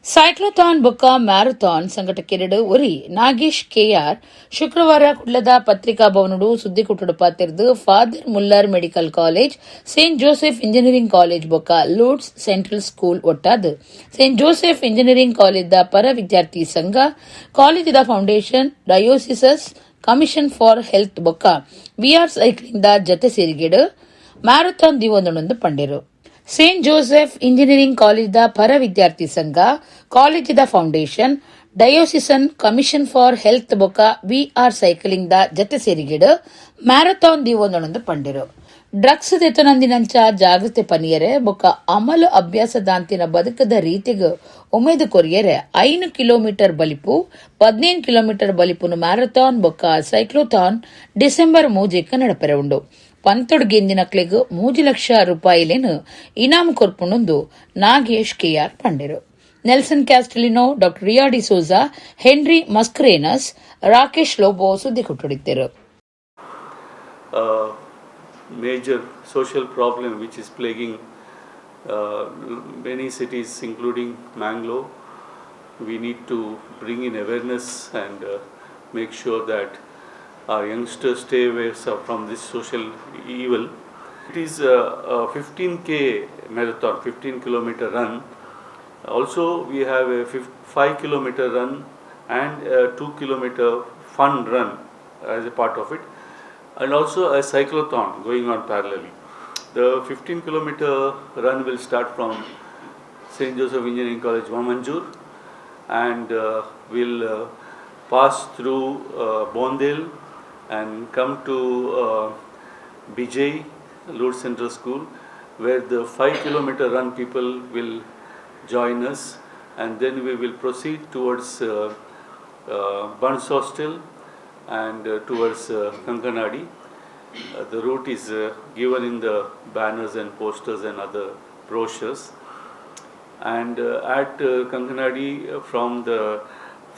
ಸೈಕ್ಲೋಥಾನ್ ಬೊಕ್ಕ ಮ್ಯಾರಥಾನ್ ಸಂಘಟಕೆರಡು ಒರಿ ನಾಗೇಶ್ ಕೆಆರ್ ಶುಕ್ರವಾರ ಕುಡ್ಲದ ಪತ್ರಿಕಾ ಭವನಡು ಸುದ್ದಿಕೂಟಡು ಪಾತೆರ್ದು Father Muller medical college, Saint Joseph engineering college ಬೊಕ್ಕ Lourdes central school ಒಟ್ಟಾದು Saint Joseph engineering ಕಾಲೇಜ್ದ ಪರ ವಿದ್ಯಾರ್ಥಿ ಸಂಘ, ಕಾಲೇಜಿದ foundation, diocesan commission for health ಬೊಕ್ಕ B R cycling the ಜತೆ ಸೇರಿಗೆಡು ಮ್ಯಾರಥಾನ್ ದಿವೊಂದೊಂದು ಪಂಡೆರು. Saint Joseph engineering ಕಾಲೇಜ್ದ ಪರ ವಿದ್ಯಾರ್ಥಿ ಸಂಘ, ಕಾಲೇಜಿದ foundation, diocesan commission for health ಬೊಕ್ಕ B R cycling the ಜತೆ ಸೇರಿಗೆಡು ಮ್ಯಾರಥಾನ್ ದಿವೊಂದೊಂದು ಪಂಡೆರು. ಡ್ರಗ್ಸ್ ದೆತೊನಂದಿನಂಚ ಜಾಗೃತಿ ಪನಿಯರೆ ಬೊಕ್ಕ ಅಮಲು ಅಭ್ಯಾಸದಾಂತಿನ ಬದುಕದ ರೀತಿಗ್ ಉಮೇದು ಕೊರಿಯರೆ 5 ಕಿಲೋಮೀಟರ್ ಬಲಿಪು 15 ಕಿಲೋಮೀಟರ್ ಬಲಿಪುನು ಮ್ಯಾರಥಾನ್ ಬೊಕ್ಕ ಸೈಕ್ಲೋಥಾನ್ ಡಿಸೆಂಬರ್ 3ಕ್ ನಡಪೆರೆ ಉಂಡು. ಪಂತೊಡು ಗೆಂದಿನಕ್ಲೆಗ್ 3 ಲಕ್ಷ ರೂಪಾಯಿಲೆನ್ ಇನಾಮು ಕೊರ್ಪುಂಡು ನಾಗೇಶ್ ಕೆಆರ್ ಪಂಡೆರು. Nelson Castelino, doctor Riya D'Souza, Henry Mascarenhas, Rakesh Lobo ಸುದ್ದಿ ಕೊಟ್ಟುಡಿದ್ದರು. Major social problem which is plaguing many cities, including Mangalore. We need to bring in awareness and make sure that our youngsters stay away from this social evil. It is a 15K marathon, 15 kilometer run. Also, we have a 5 kilometer run and a 2 kilometer fun run as a part of it, and also a cyclothon going on parallelly. The 15 kilometer run will start from St. Joseph Engineering College, Vamanjoor, and will pass through Bondel and come to Bijay, Lourdes Central School, where the 5 kilometer run people will join us, and then we will proceed towards Bunts Hostel and towards Kankanadi. The route is given in the banners and posters and other brochures. And at Kankanadi, from the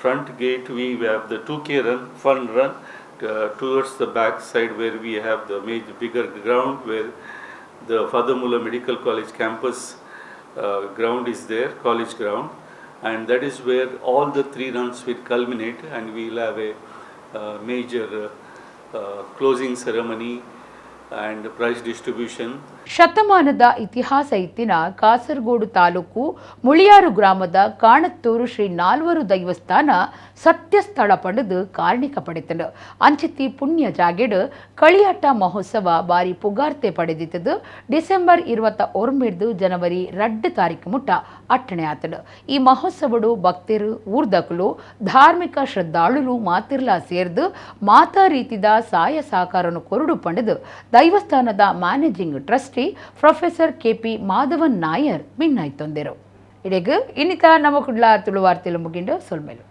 front gate, we have the 2K run, fun run, towards the back side where we have the major, bigger ground where the Father Muller Medical College campus ground is there, college ground, and that is where all the 3 runs will culminate, and we will have a major closing ceremony and prize distribution. ಶತಮಾನದ ಇತಿಹಾಸ ಇತ್ತಿನ ಕಾಸರಗೋಡು ತಾಲೂಕು ಮುಳಿಯಾರು ಗ್ರಾಮದ ಕಾಣತ್ತೂರು ಶ್ರೀ ನಾಲ್ವರು ದೈವಸ್ಥಾನ ಸತ್ಯಸ್ಥಳ ಪಡೆದು ಕಾರ್ಣಿಕ ಪಡೆತನು. ಅಂಚಿತಿ ಪುಣ್ಯ ಜಾಗೆಡು ಕಳಿಯಾಟ ಮಹೋತ್ಸವ ಬಾರಿ ಪುಗಾರ್ತೆ ಪಡೆದಿತ್ತದು. ಡಿಸೆಂಬರ್ 29 ಜನವರಿ 2 ತಾರೀಕು ಮುಟ್ಟ ಅಟ್ಟಣೆ ಆತನು. ಈ ಮಹೋತ್ಸವಡು ಭಕ್ತರು ಊರ್ದಕುಲು ಧಾರ್ಮಿಕ ಶ್ರದ್ಧಾಳುಲು ಮಾತಿರ್ಲಾ ಸೇರ್ದು ಮಾತಾ ರೀತಿದ ಸಾಯ ಸಾಕಾರನು ಕೊರಡು ಪಡೆದು ದೈವಸ್ಥಾನದ managing trustee professor KP Madhavan Nair ಮಿನ್ನಾಯ್ತೊಂದಿರು. ಇಡೆಗ್ ಇನ್ನಿತ ನಮ್ಮ ಕುಡ್ಲ ತುಳುವಾರ್ತೆಲು ಮುಗಿಂಡು ಸೊಲ್ಮೆಲು.